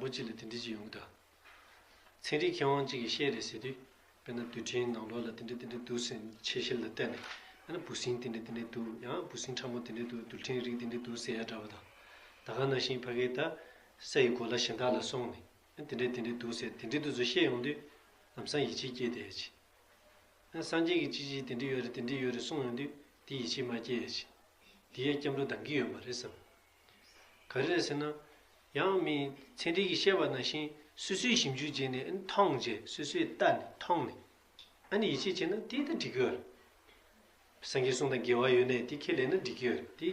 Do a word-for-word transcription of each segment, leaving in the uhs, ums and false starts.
ལོ་གཅིག་ལ་དེ་འདྲ་ཅིག་ཡོང་གི་འདུག། ཚན་རིག་མཁས་དབང་གཅིག་གིས་བཤད་རེད་ཟེར་དུས། དཔེར་ན་རྡུལ་ཕྲན་ནང་ལོགས་ལ་དེ་འདྲ་དེ་འདྲ་འདུག་ཟེར་ནས་ཆེ་བཤད་ལ་བལྟས་ནས། ཨ་ནི་འབུ་སྲིན་དེ་འདྲ་དེ་འདྲ་འདུག། ཡང་འབུ་སྲིན་ཕྲ་མོ་དེ་འདྲ་འདུག། རྡུལ་ཕྲན་རིགས་དེ་འདྲ་འདུག་ཟེར་ཡ་འདྲ་བོ་དང་། ད་ག་ནང་བཞིན་ཕ་གིའི་ད་ས་ཡི་གོ་ལ་གཞན་དག་ལ་སོང་ནས། ཨ་ནི་དེ་འདྲ་དེ་འདྲ་འདུག་ཟེར་དེ་འདྲ་དེ་ཚོ་བཤད་ཡོང་དུས། ལམ་སང་ཡིད་ཆེས་སྐྱེས་བསྡད་ཡ་ཅིག། ཨ་སངས་རྒྱས་ཀྱིས་ཅི་ཅི་དེ་འདྲ་ཡོད་རེད་དེ་འདྲ་ཡོད་རེད་གསུངས་ཡོང་དུས། དེ་ཡིད་ཆེས་མ་སྐྱེས་ཡ་ཅིག། དེ་ཡ་སྐྱབས་འགྲོ་འདང་གི་ཡོད་མ་རེད་བསམ། ག་རེ་རེད་ཟེར་ན། ཡང་མི་ཚན་རིག་གིས་བཤད་པ་ནང་བཞིན་སོ་སོས་ཞིབ་འཇུག་བྱས་ནས། ཨ་ནི་མཐོང་བྱས། སོ་སོས་ལྟ་ནས་མཐོང་ནས། ཨ་ནི་ཡིད་ཆེས་བྱས་ན་དེ་ད་འགྲིག་གི་ཡོད་རེད། སངས་རྒྱས་གསུང་དང་འགལ་བ་ཡོད་ནའི་དེ་ཁས་ལེན་ན་འགྲིག་གི་ཡོད་རེད། དེ་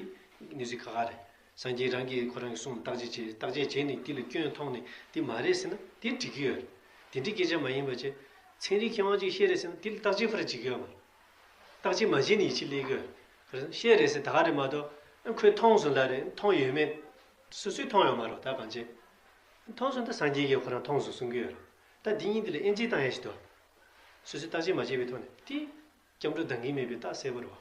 གནས་ཚུལ་ཁག་ཁག་རེད། སངས་རྒྱས་རང་གིས་ཁོ་རང་གི་གསུང་ལ་བརྟག་དཔྱད་བྱས། བརྟག་དཔྱད་བྱས་ནས་དེ་ལ་སྐྱོན་མཐོང་ནས་དེ་མ་རེད་ཟེར་ན་དེ་འགྲིག་གི་ཡོད་རེད། དེ་འདྲའི་སྐད་ཆ་མ་ཡིན་པ་བྱས། ཚན་རིག་མཁས་དབང་ཅིག་བཤད་རེད་ཟེར་ན་དེ་ལ་བརྟག་དཔྱད་ཕར་བྱེད་ཀྱི་ཡོད་མ་རེད། བརྟག་དཔྱད་མ་བྱས་ནས་ཡིད་ཆེས་སླེབས་ཀྱི་ཡོད་རེད། ག་རེ་ཟེར་ན་བཤད་རེད་ཟེར་ད་ག་རེད་མ་གཏོགས། ཨ་ཁོས་མཐོང་སོང་ལབ་རེད། མཐོང་ཡོད་མེད་སོ་སོས་མཐོང་ཡོད་མ་རེད། ད་གང་བྱེད། མཐོང་སོང་། ད་སངས་རྒྱས་ཀྱིས་ཁོ་རང་མཐོང་སོང་གསུང་གི་ཡོད་རེད། ད་འདི་གཉིས་འདི་ལ་དབྱེ་འབྱེད་བཏང་ཡ་ཞིག་འདུག། སོ་སོས་བརྟག་དཔྱད་མ་བྱས་པའི་ཐོག་ནས་དེ་སྐྱབས་འགྲོ་འདང་གི་མེད་པའི་རྟགས་གསལ་པོ་རེད་བ།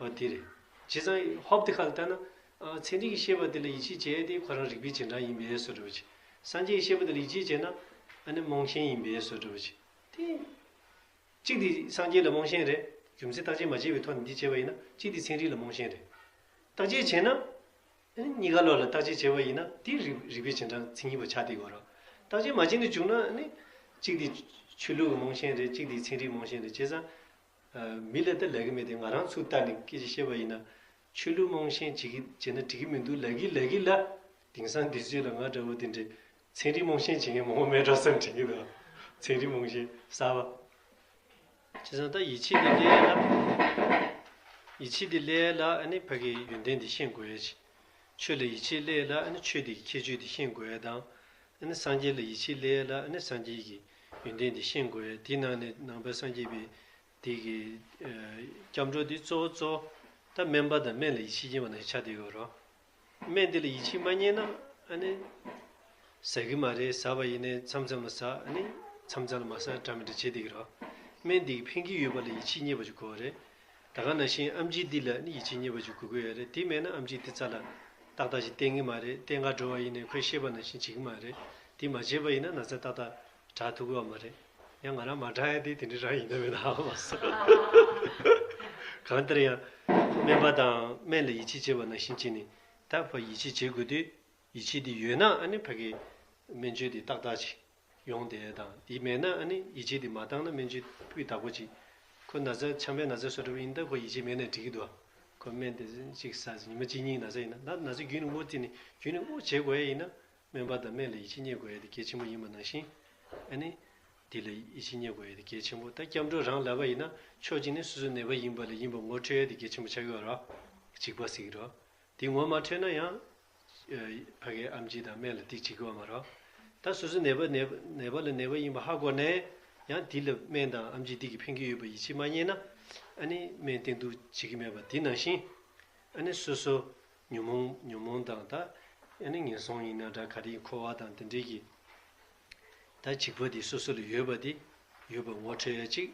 འོ་དེ་རེད། བྱས་ཙང་ཧོབ་དེ་ཁ་ལ་བལྟས་ན། ཨ་ཚན་རིག་གིས་བཤད་པ་དེ་ལ་ཡིད་ཆེས་བྱས་ཏེ་ཁོ་རང་རིག་པའི་རྗེས་འབྲང་ཡིན་པའི་བཟོ་འདྲ་བོ་ཅིག། སངས་རྒྱས་ཀྱིས་བཤད་པ་དེ་ལ་ཡིད་ཆེས་བྱས་ན། ཨ་ནི་རྨོངས་ཞེན་ཡིན་པའི་བཟོ་འདྲ་བོ་ཅིག། དེ། གཅིག་དེ་སངས་རྒྱས་ལ་རྨོངས་ཞེན་རེད། རྒྱུ་མཚན་བརྟག་དཔྱད་མ་བྱས་པའི་ཐོག་ནས་འདི་བྱས་པ་ཡིན་ན། གཅིག་དེ་ཚན་རིག་ལ་རྨོངས་ཞེན་རེད། བརྟག་དཔྱད་བྱས་ན། ཨ་ནི་གཉིས་ཀ་ལོག་ལ་བརྟག་དཔྱད་བྱས་པ་ཡིན་ན་དེ་རིག་རིག་པའི་རྗེས་འབྲང་མཚན་ཉིད་པ་ཆགས་བསྡད་ཡོད་རེད། བརྟག་དཔྱད་མ་བྱས་ནས་བྱུང་ན་ཨ་ནི། གཅིག་དེ་ཆོས་ལུགས་ཀྱི་རྨོངས་ཞེན་རེད། གཅིག་དེ་ཚན་རིག་རྨོངས་ཞེན་རེད། བྱས་ཙང་། ཨ་མི་ལ་ད་ལབ་ཀྱི་མེད་དེ། ང་རང་ཚུར་ལྟ་ནས་སྐད་ཆ་བཤད་པ་ཡིན་ན། ཆོས་ལུགས་རྨོངས་ཞེན་བྱེད་ཀྱི་བྱས་ན་འགྲིག་གི་མི་འདུག་ལབ་ཀྱི་ལབ་ཀྱི་ལ། དེང་སང་དུས་ཚོད་ལ་ང་འདྲ་བོ་དེ་འདྲའི་ཚན་རིག་རྨོངས་ཞེན་བྱེད་མཁན་མང་པོ་མེད་འགྲོ་བསམ་དྲན་གྱི་འདུག། ཚན་རིག་རྨོངས་ཞེན་གསར་པ། བྱས་ཙང་ད་ཡིད་ཆེས་དེ་སླེབས་ཡ་ལ། ཡིད་ཆེས་དེ་སླེབས་ཡ་ལ་ཨ་ནི་ཕ་གིའི་ཡོན་ཏན་དེ་ཤེས་དགོས་ཡ་ཅིག། ཆོས་ལ་ཡིད་ཆེས་སླེབས་ཡ་ལ་ཨ་ནི་ཆོས་དེ་གི་ཁྱད་ཆོས་དེ་ཤེས་དགོས་ཡ་དང་། ཨ་ནི་སངས་རྒྱས་ལ་ཡིད་ཆེས་སླེབས་ཡ་ལ་ཨ་ནི་སངས་རྒྱས་ཀྱི་ཡོན་ཏན་དེ་ཤེས་དགོས་ཡ། དེའི་ནང་ནས་ནང་པའི་སངས་རྒྱས་པའི་དེ་གི་ཨ་སྐྱབས་འགྲོ་དེ་གཙོ་བོ་གཙོ་བོ་ད་སྨན་པ་དང་སྨན་ལ་ཡིད་ཆེས་སྐྱེས་པ་ནང་བཞིན་ཆགས་བསྡད་ཡོད་རེད། སྨན་དེ་ལ་ཡིད་ཆེས་མ་རྙེད་ན་ཨ་ནི་ཟ་གི་མ་རེད། ཟ་བ་ཡིན་ནའི་མཚམས་མཚམས་ལ་ཟ། ཨ་ནི་མཚམས་མཚམས་ལ་མ་ཟ་འདྲ་མི་འདྲ་བྱེད་བསྡད་ཀྱི་རེད། སྨན་དེ་གིས་ཕན་གྱི་ཡོད་པ་ལ་ཡིད་ཆེས་རྙེད་པ་ཞིག་དགོས་པ་རེད། ད་ག་ནང་བཞིན་ཨེམ་ཆི་འདི་ལ་ནི་ཡིད་ཆེས་རྙེད་པ་ཞིག་དགོས་ཀྱི་ཡོད་རེད། དེ་མེད་ན་ཨེམ་ཆི་འདི་རྩ་ལ་ཏག་ཏག་ཞིག་བསྟེན་གྱི་མ་རེད། བསྟེན་ག་འགྲོ་བ་ཡིན་ནའི་ཁོས་བཤད་པ་ནང་བཞིན་བྱེད་ཀྱི་མ་རེད། དེ་མ་བྱས་པ་ཡིན་ན་ན་ཚ་ཏག་ཏག་དྲག་ཐུབ་ཀྱི་ཡོད་མ་རེད། ཡང་ང་རང་མ་དྲག་ཡ་དེ་དེ་འདྲ་རང་ཡིན་ན་མེད་ན་ཧ་གོ་མ་སོང་། གང་ལྟར་ཡང་སྨན་པ་དང་སྨན་ལ་ཡིད་ཆེས་བྱེད་པ་ནང་བཞིན་བྱས་ནས། ད་ཕར་ཡིད་ཆེས་བྱེད་དགོས་དུས། ཡིད་ཆེས་དེ་ཡོད་ན་ཨ་ནི་ཕ་གིའི་སྨན་བཅོས་དེ་ཏག་ཏག་ཅིག་ཡོང་བསྡད་ཡ་དང་། དེ་མེད་ན་ཨ་ནི་ཡིད་ཆེས་དེ་མ་བཏང་ན་སྨན་བཅོས་སྤུས་དག་པོ་ཅིག། ཁོ་ན་ཚ་ཆམ་པའི་ན་ཚ་བཟོ་འདྲ་བོ་ཡིན་ད་ཁོ་ཡིད་ཆེས་མེད་ན་འགྲིག་གི་འདུག། ཁོ་སྨན་དེ་གཅིག་ཟ། ཉི་མ་གཅིག་གཉིས་ན་ཚ་ཡིན་ན། ད་ན་ཚ་རྒྱུན་ནས་སྔོག་བརྩིས་ནས་རྒྱུན་ནས་སྔོག་བྱེད་དགོས་ཡ་ཡིན་ན། སྨན་པ་དང་སྨན་ལ་ཡིད་ཆེས་རྙེད་དགོས་ཡ་དེ་གལ་ཆེན་པོ་ཡིན་པ་ནང་བཞིན། ཨ་ནི་དེ་ལ་ཡིད་ཆེས་རྙེད་དགོས་ཡ་དེ་གལ་ཆེན་པོ། ད་སྐྱབས་འགྲོ་རང་ལབ་པ་ཡིན་ན་ཕྱོགས་གཅིག་ནས་སོ་སོ་ནད་པ་ཡིན་པ་ལ་ཡིན་པ་ངོ་འཕྲོད་ཡ་དེ་གལ་ཆེན་པོ་ཆགས་ཀྱི་ཡོད་རེད། འཇིགས་པ་ཟེར་གྱི་རེད། དེ་ངོ་མ་འཕྲོད་ན་ཡང་ཕ་གིའི་ཨེམ་ཆི་དང་སྨན་ལ་ཏིག་བྱེད་ཀྱི་ཡོད་མ་རེད། ད་སོ་སོ་ནད་པ་ནད་ནད་པ་ལ་ནད་པ་ཡིན་པ་ཧ་གོ་ནས་ཡང་དེ་ལ་སྨན་དང་ཨེམ་ཆི་དེ་གིས་ཕན་གྱི་ཡོད་པ་ཡིད་ཆེས་མ་རྙེད་ན། ཨ་ནི་སྨན་བསྟེན་གཏུགས་བྱེད་ཀྱི་མེད་པ་དེ་ནང་བཞིན། ཨ་ནི་སོ་སོ་ཉོན་མོངས་ཉོན་མོངས་དང་། ད་ཨ་ནི་ངན་སོང་ཡིན་ན་འདྲ། ག་རེ་ཡིན། འཁོར་བ་དང་དེ་འདྲའི་གི་ད་འཇིགས་པ་འདི་སོ་སོ་ལ་ཡོད་པ་འདི་ཡོད་པ་ངོ་འཕྲོད་ཡ་གཅིག།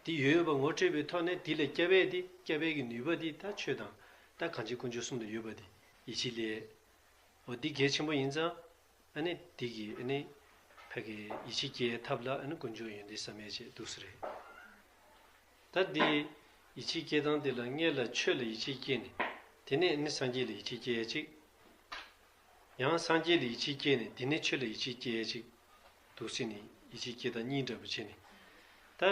འདི་ཡོད་པ་ངོ་འཕྲོད་པའི་ཐོག་ནས་འདི་ལ་སྐྱབས་ཡས་འདི། སྐྱབས་ཡས་ཀྱི་ནུས་པ་འདི་ད་ཆོས་དང་ད་གང་ཕྱིར་དཀོན་མཆོག་གསུམ་ལ་ཡོད་པ་འདི་ཡིད་ཆེས་སླེབས། འོ་འདི་གལ་ཆེན་པོ་ཡིན་ཙང་། ཨ་ནི་འདི་གི་ཨ་ནི་ཕ་གི་ཡིད་ཆེས་སྐྱེ་ཡའི་ཐབས་ལ་ཨ་ནི་དཀོན་མཆོག་ཡོན་ཏན་བསམ་ཡས་བྱས་འདུག་སེ་རེད། ད་འདི་ཡིད་ཆེས་སྐྱེ་སྟངས་འདི་ལ་སྔོན་ལ་ཆོས་ལ་ཡིད་ཆེས་སྐྱེས་ནས། དེ་ནས་ཨ་ནི་སངས་རྒྱས་ལ་ཡིད་ཆེས་སྐྱེ་ཡས་གཅིག། ཡང་སངས་རྒྱས་ལ་ཡིད་ཆེས་སྐྱེས་ནས་དེ་ནས་ཆོས་ལ་ཡིད་ཆེས་སྐྱེ་ཡས་གཅིག། འདུག་སེ་ནས་ཡིད་ཆེས་སྐྱེ་སྟངས་གཉིས་འདྲ་པོ་བྱས་ནས། ད་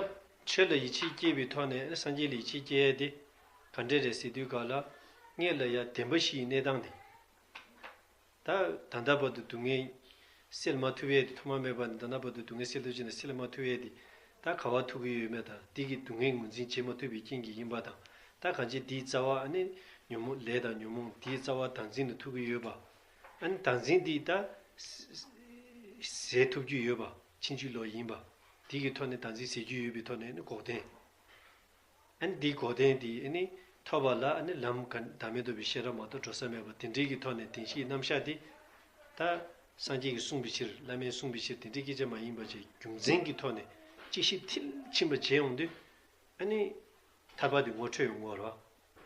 ཆོས་ལ་ཡིད་ཆེས་སྐྱེས་པའི་ཐོག་ནས་སངས་རྒྱས་ལ་ཡིད་ཆེས་སྐྱེ་ཡས་དེ་ག་འདྲས་རེད་ཟེར་དུས་སྒང་ལ། སྔོན་ལ་ཡ་བདེན་པ་བཞིའི་གནས་སྟངས་དེ། ད་ད་ལྟ་བར་དུ་སྡུག་བསྔལ་སེལ་མ་ཐུབ་ཡས་དེ། ཐོག་མ་མེད་པ་ནས་ད་ལྟ་བར་དུ་སྡུག་བསྔལ་སེལ་ཐུབ་ཀྱི་ནས་སེལ་མ་ཐུབ་ཡས་དེ། ད་ག་པར་ཐུག་གི་ཡོད་མེད་དང་། དེ་གི་སྡུག་བསྔལ་ངོས་འཛིན་བྱེད་མ་ཐུབ་པའི་རྐྱེན་གྱིས་ཡིན་པ་དང་། ད་གང་ཅི་དེའི་རྩ་བ་ཨ་ནི་ཉོན་མོངས། ལས་དང་ཉོན་མོངས་དེའི་རྩ་བ་བདག་འཛིན་དུ་ཐུག་གི་ཡོད་པ། ཨ་ནི་བདག་འཛིན་འདི་ད་ཟད་ཐུབ་རྒྱུ་ཡོད་པ། ཕྱིན་ཅི་ལོག་ཡིན་པ། དེ་གི་ཐོག་ནས་བདག་འཛིན་ཟད་རྒྱུ་ཡོད་པའི་ཐོག་ནས་ཨ་ནི་འགོག་བདེན། ཨ་ནི་འདིའི་འགོག་བདེན་འདི་ཨ་ནི་ཐོབ་པ་ལ་ཨ་ནི་ལམ་ག་བདག་མེད་རྟོགས་པའི་ཤེས་རབ་མ་གཏོགས་འགྲོ་ས་མེད་པ་དེ་འདྲའི་གི་ཐོག་ནས་བདེན་བཞིའི་རྣམ་གཞག་འདི། ད་སངས་རྒྱས་ཀྱིས་གསུངས་པའི་ཕྱིར། བླ་མས་གསུངས་པའི་ཕྱིར་དེ་འདྲའི་སྐད་ཆ་མ་ཡིན་པ་བྱས། རྒྱུ་མཚན་གྱི་ཐོག་ནས་དཔྱད་ཞིབ་མཐིལ་ཕྱིན་པ་བྱས་ཡོང་དུས། ཨ་ནི་ཐར་པ་འདི་ངོ་འཕྲོད་ཡོང་གི་ཡོད་རེད།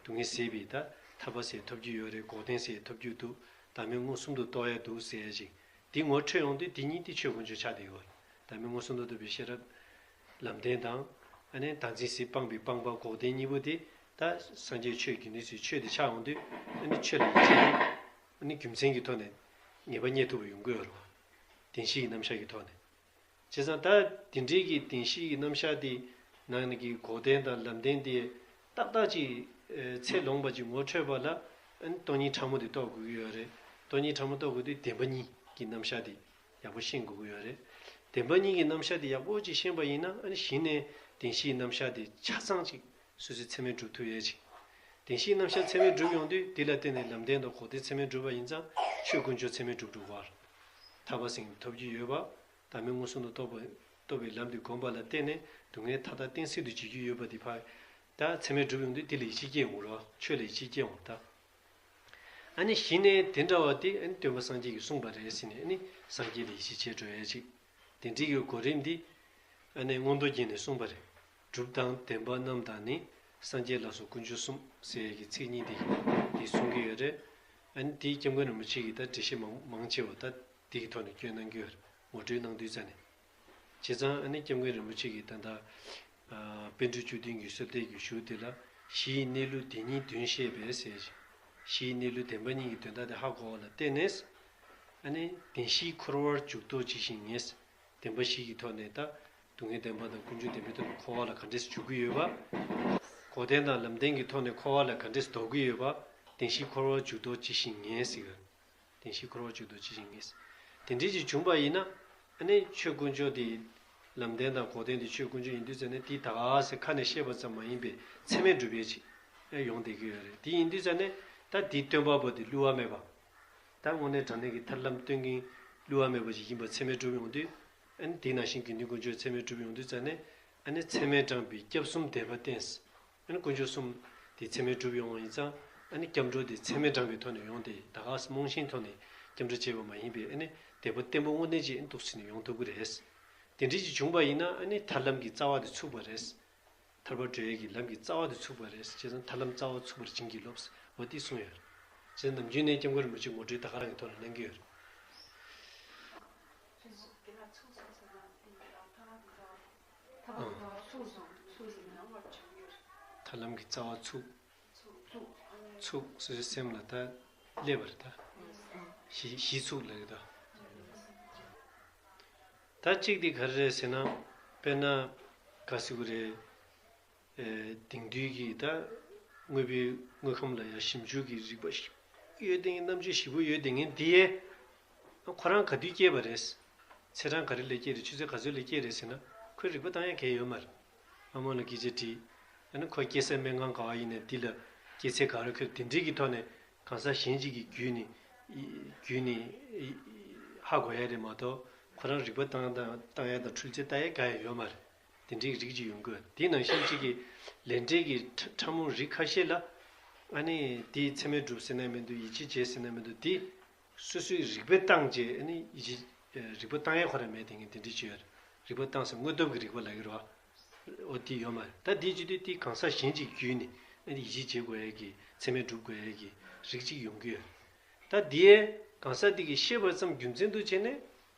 སྡུག་བསྔལ་ཟད་པའི་ད་ཐར་པ་ཟེར་ཐོབ་རྒྱུ་ཡོད་རེད། འགོག་བདེན་ཟེར་ཐོབ་རྒྱུ་འདུག། ད་ བདག་མེད་མངོན་སུམ་དུ་རྟོགས་ཡ་འདུག་ཟེར་ཡ་ཅིག་དེ་ངོ་འཕྲོད་ཡོང་དུས་དེ་གཉིས་དེ་ཆོས་དཀོན་མཆོག་ཆགས་བསྡད་ཡོད་རེད། བདག་མེད་མངོན་སུམ་དུ་རྟོགས་པའི་ཤེས་རབ་ལམ་བདེན་དང་། ཨ་ནི་བདག་འཛིན་ཟིལ་སྤངས་པའི་སྤངས་པ་འགོག་བདེན་གཉིས་པོ་དེ་ད་སངས་རྒྱས་ཆོས་དགེ་འདུན་ཚོའི་ཆོས་དེ་ཆགས་ཡོང་དུས། ཨ་ནི་ཆོས་ལ་ཡིད་ཆེས་དེ་ཨ་ནི་རྒྱུ་མཚན་གྱི་ཐོག་ནས་ངེས་པ་རྙེད་ཐུབ་པ་ཡོང་གི་ཡོད་རེད་བ། བདེན་བཞིའི་རྣམ་གཞག་གི་ཐོག་ནས། བྱས་ཙང་ད་དེ་འདྲའི་གི་བདེན་བཞིའི་རྣམ་གཞག་དེ་ནང་ནས་ཀྱི་འགོག་བདེན་དང་ལམ་བདེན་དེ་ཏག་ཏག་ཅིག་ཨེ་ཚད་ལོངས་པ་ཅིག་ངོ་འཕྲོད་པ་ལ། ཨ་ནི་སྟོང་ཉིད་ཕྲ་མོ་དེ་རྟོགས་དགོས་ཀྱི་ཡོད་རེད། སྟོང་ཉིད་ཕྲ་མོ་རྟོགས་དགོས་དུས་བདེན་པ་གཉིས་ཀྱི་རྣམ་གཞག་དེ་ཡག་པོ་ཤེས་དགོས་ཀྱི་ཡོད་རེད། བདེན་པ་གཉིས་ཀྱི་རྣམ་གཞག་དེ་ཡག་པོ་ཅིག་ཤེས་པ་ཡིན་ན། ཨ་ནི་གཞི་ནས་བདེན་བཞིའི་རྣམ་གཞག་དེ་ཆ་ཚང་ཅིག་སོ་སོས་ཚད་མས་གྲུབ་ཐུབ་ཡས་ཅིག་བདེན་བཞིའི་རྣམ་གཞག་ཚད་མས་གྲུབ་ཡོང་དུས་དེ་ལ་བརྟེན་ནས་ལམ་བདེན་དང་འགོག་བདེན་ཚད་མས་གྲུབ་པ་ཡིན་ཙང་ཆོས་དཀོན་མཆོག་ཚད་མས་གྲུབ་འགྲོ་གི་རེད། ཐར་པ་སེམས་ཀྱིས་ཐོབ་ཀྱི་ཡོད་པ། བདག་མེད་མངོན་སུམ་དུ་རྟོགས་པ་རྟོགས་པའི་ལམ་དེ་བསྒོམས་པ་ལ་བརྟེན་ནས་སྡུག་བསྔལ་མཐའ་དག་གཏན་ཚིགས་སུ་འབྱེད་རྒྱུ་ཡོད་པ་དེ་ཕར་ད་ཚད་མས་གྲུབ་ཡོང་དུས་དེ་ལ་ཡིད་ཆེས་སྐྱེ་ཡོང་གི་རེད། ཆོས་ལ་ཡིད་ཆེས་སྐྱེ་ཡོང་གི་རེད་ད། ཨ་ནི་གཞི་ནས་དེ་འདྲ་བ་དེ་ཨ་ནི་སྟོན་པ་སངས་རྒྱས་ཀྱིས་གསུངས་པ་རེད་ཟེར་ནས། ཨ་ནི་སངས་རྒྱས་ལ་ཡིད་ཆེས་བྱེད་འགྲོ་ཡས་ཅིག་དེ་འདྲའི་གི་གོ་རིམ་འདི་ཨ་ནི་མངོན་རྟོགས་རྒྱན་ནས་གསུངས་པ་རེད། གྲུབ་དང་བདེན་པ་རྣམས་དང་ནི། སངས་རྒྱས་ལ་སོགས་དཀོན་མཆོག་གསུམ་ཟེར་ཡས་ཀྱི་ཚིག་གཉིས་འདི་འདི་གསུང་གི་ཡོད་རེད། ཨ་ནི་དེའི་སྐྱབས་མགོན་རིན་པོ་ཆེ་གིས་ད་འགྲེལ་བཤད་མང་མང་ཆེ་བ་ད་འདི་གི་ཐོག་ནས་བསྐྱོན་གནང་གི་ཡོད་རེད། ངོ་སྤྲོད་གནང་དུས་ཙ་ནས། བྱས་ཙང་ཨ་ནི་སྐྱབས་མགོན་རིན་པོ་ཆེ་གིས་ད་ལྟ་ཨ་པཎ་གྲུབ་བཅུ་བདུན་གྱི་གསོལ་འདེབས་ཀྱི་གཞུག་དེ་ལ། གཞིའི་གནས་ལུགས་བདེན་གཉིས་དོན་བཤད་པས་ཟེར། གཞིའི་གནས་ལུགས་བདེན་པ་གཉིས་ཀྱི་དོན་དག་དེ་ཧ་གོ་བ་ལ་བརྟེན་ནས། ཨ་ནི་བདེན་བཞིའི་འཁོར་བར་འཇུག་ལྡོག་ཇི་བཞིན་ངེས། བདེན་པ་བཞི་གི་ཐོག་ནས་ད་སྡུག་བསྔལ་བདེན་པ་དང་ཀུན་འབྱུང་བདེན་པའི་ཐོག་ནས་འཁོར་བ་ལ་ག་འདྲས་འཇུག་གི་ཡོད་པ། འགོག་བདེན་དང་ལམ་བདེན་གྱི་ཐོག་ནས་འཁོར་བ་ལ་ག་འདྲས་ལྡོག་གི་ཡོད་པ། བདེན་བཞིའི་འཁོར་བར་འཇུག་ལྡོག་ཇི་བཞིན་ངེས་ཟེར་གི། བདེན་བཞིའི་འཁོར་བར་འཇུག་ལྡོག་ཇི་བཞིན་ངེས། དེ་འདྲས་ཅིག་བྱུང་པ་ཡིན་ན། ཨ་ནི་ཆོས་དཀོན་མཆོག་དེ་ལམ་བདེན་དང་འགོག་བདེན་དེ་ཆོས་དཀོན་མཆོག་ཡིན་དུས་ཙ་ནས་དེ་ད་ག་སེ་ཁ་ནས་བཤད་པ་ཙམ་མ་ཡིན་པའི་ཚད་མས་གྲུབ་པའི་ཅིག་ཡོང་བསྡད་ཀྱི་ཡོད་རེད། དེ་ཡིན་དུས་ཙ་ནས་ད་དེའི་སྟོན་པ་པོ་དེ་བསླུ་བ་མེད་པ། ད་དངོས་གནས་དྲང་གནས་ཀྱི་ཐར་ལམ་སྟོན་མཁན་བསླུ་བ་མེད་པ་ཞིག་ཡིན་པ་ཚད་མས་གྲུབ་ཡོང་དུས། ཨ་ནི་དེ་ནང་བཞིན་དགེ་འདུན་དཀོན་མཆོག་ཚད་མས་གྲུབ་ཡོང་དུས་ཙ་ནས། ཨ་ནི་ཚད་མས་དྲངས་པའི་སྐྱབས་གསུམ་བདེན་པ་བསྟན། ཨ་ནི་དཀོན་མཆོག་གསུམ་དེ་ཚད་མས་གྲུབ་ཡོང་བ་ཡིན་ཙང་། ཨ་ནི་སྐྱབས་འགྲོ་དེ་ཚད་མས་དྲངས་པའི་ཐོག་ནས་ཡོང་སྟེ། ད་ག་སེ་རྨོངས་ཞེན་ཐོག་ནས་སྐྱབས་འགྲོ་བྱས་པ་མ་ཡིན་པའི། ཨ་ནི་བདེན་པ་བརྟན་པོ་དངོས་གནས་ཅིག་ཨ་ནི་འདུག་སེ་ནས་ཡོང་ཐུབ་ཀྱི་རེད། དེ་འདྲ་ཅིག་བྱུང་པ་ཡིན་ན། ཨ་ནི་ཐར་ལམ་གྱི་རྩ་བ་དེ་ཚུགས་པ་རེད། ཐར་པར་འགྲོ་ཡས་ཀྱི་ལམ་གྱི་རྩ་བ་དེ་ཚུགས་པ་རེད། བྱས་ཙང་ཐར་ལམ་རྩ་བ་ཚུགས་པར་བྱིན་གྱིས་རློབས། འོ་དེ་གསུངས་ཡོད། བྱས་ཙང་ནམ་རྒྱུན་ནས་སྐྱབས་མགོན་རིན་པོ་ཆེ་ངོ་སྤྲོད་ད་ག་རང་གི་ཐོག་ནས་གནང་གི་ཡོད་རེད། ཐར་ལམ་གྱི་རྩ་བ་ཚུགས། ཚུགས་སོ་སོའི་སེམས་ལ་ད་སླེབས་པ་རེད་ད། གཞི་གཞི་ཚུགས་ལབ་ཀྱི་ད། ད་གཅིག་དེ་ག་རེ་རེད་ཟེར་ན། དཔེར་ན་ག་ཟེར་དགོས་རེད། ཨེ་དེང་དུས་ཀྱི་ད་དངོས་པོའི་དངོས་ཁམས་ལ་ཡང་ཞིབ་འཇུག་གི་རིག་པ་ཞིབ་ཡོད་དེ། རྣམ་དཔྱོད་ཞིབ་པོ་ཡོད་དེ། ངས་འདི་ཡས་ཁོ་རང་ག་དུས་སྐྱེས་པ་རེད། ཚེས་གྲངས་ག་རེ་ལ་སྐྱེས་རེད། ཆུ་ཚོད་ག་ཚོད་ལ་སྐྱེས་རེད་ཟེར་ན། ཁོས་རིག་པ་བཏང་ཡ་གང་ཡང་ཡོད་མ་རེད། ཨ་མ་ལ་སྐད་ཆ་དྲིས། ཨ་ནི་ཁོ་སྐྱེ་ས་སྨན་ཁང་ག་བ་ཡིན་ནའི་འདི་ལ་སྐྱེས་ཚེས་ག་རེ། ཁོས་དེ་འདྲའི་གི་ཐོག་ནས་གང་ཟག་གཞན་གཅིག་གི་བརྒྱུད་ནས་བརྒྱུད་ནས་ཧ་གོ་ཡ་རེད་མ་གཏོགས། ཁོ་རང་རིག་པ་བཏང་བཏང་བཏང་ཡ་དང་འཁྲུལ་ཚད་ལྟ་ཡ་གང་ཡང་ཡོད་མ་རེད། དེ་འདྲའི་རིགས་ཅིག་ཡོང་གི། དེ་ནང་བཞིན་གཅིག་གི་ལས་འབྲས་ཀྱི་ཕྲ་ཕྲ་མོ་རིགས་ཁ་ཤས་ལ། ཨ་ནི་དེའི་ཚད་མས་གྲུབ་ཟེར་ན་མི་འདུག་ཡིད་ཆེས་བྱེད་ཟེར་ན་མི་འདུག་དེ་སོ་སོའི་རིག་པས་བཏང་བྱས། ཨ་ནི་ཡིད་ཆེས་རིག་པ་བཏང་ཡས་ཁོ་རང་མེད་དེ། ངས་དེ་འདྲ་བྱས་ཡོད་རེད། རིག་པ་བཏང་ཟེར་དངོས་སྟོབས་ཀྱི་རིག་པ་ལབ་ཀྱི་རེད་བ། འོ་དེ་ཡོད་མ་རེད། ད་དེ་བྱེད་དུས་དེ་གང་ཟག་གཞན་གྱིས་བརྒྱུད་ནས། ཨ་ནི་ཡིད་ཆེས་བྱེད་དགོས་ཡས་ཀྱི། ཚད་མས་གྲུབ་དགོས་ཡས་ཀྱི་རིགས་ཅིག་ཡོང་གི་ཡོད། ད་དེ་གང་ཟག་དེ་གིས་ཤེས་པ་ཙམ་རྒྱུ་མཚན་དུ་བྱས་ནས་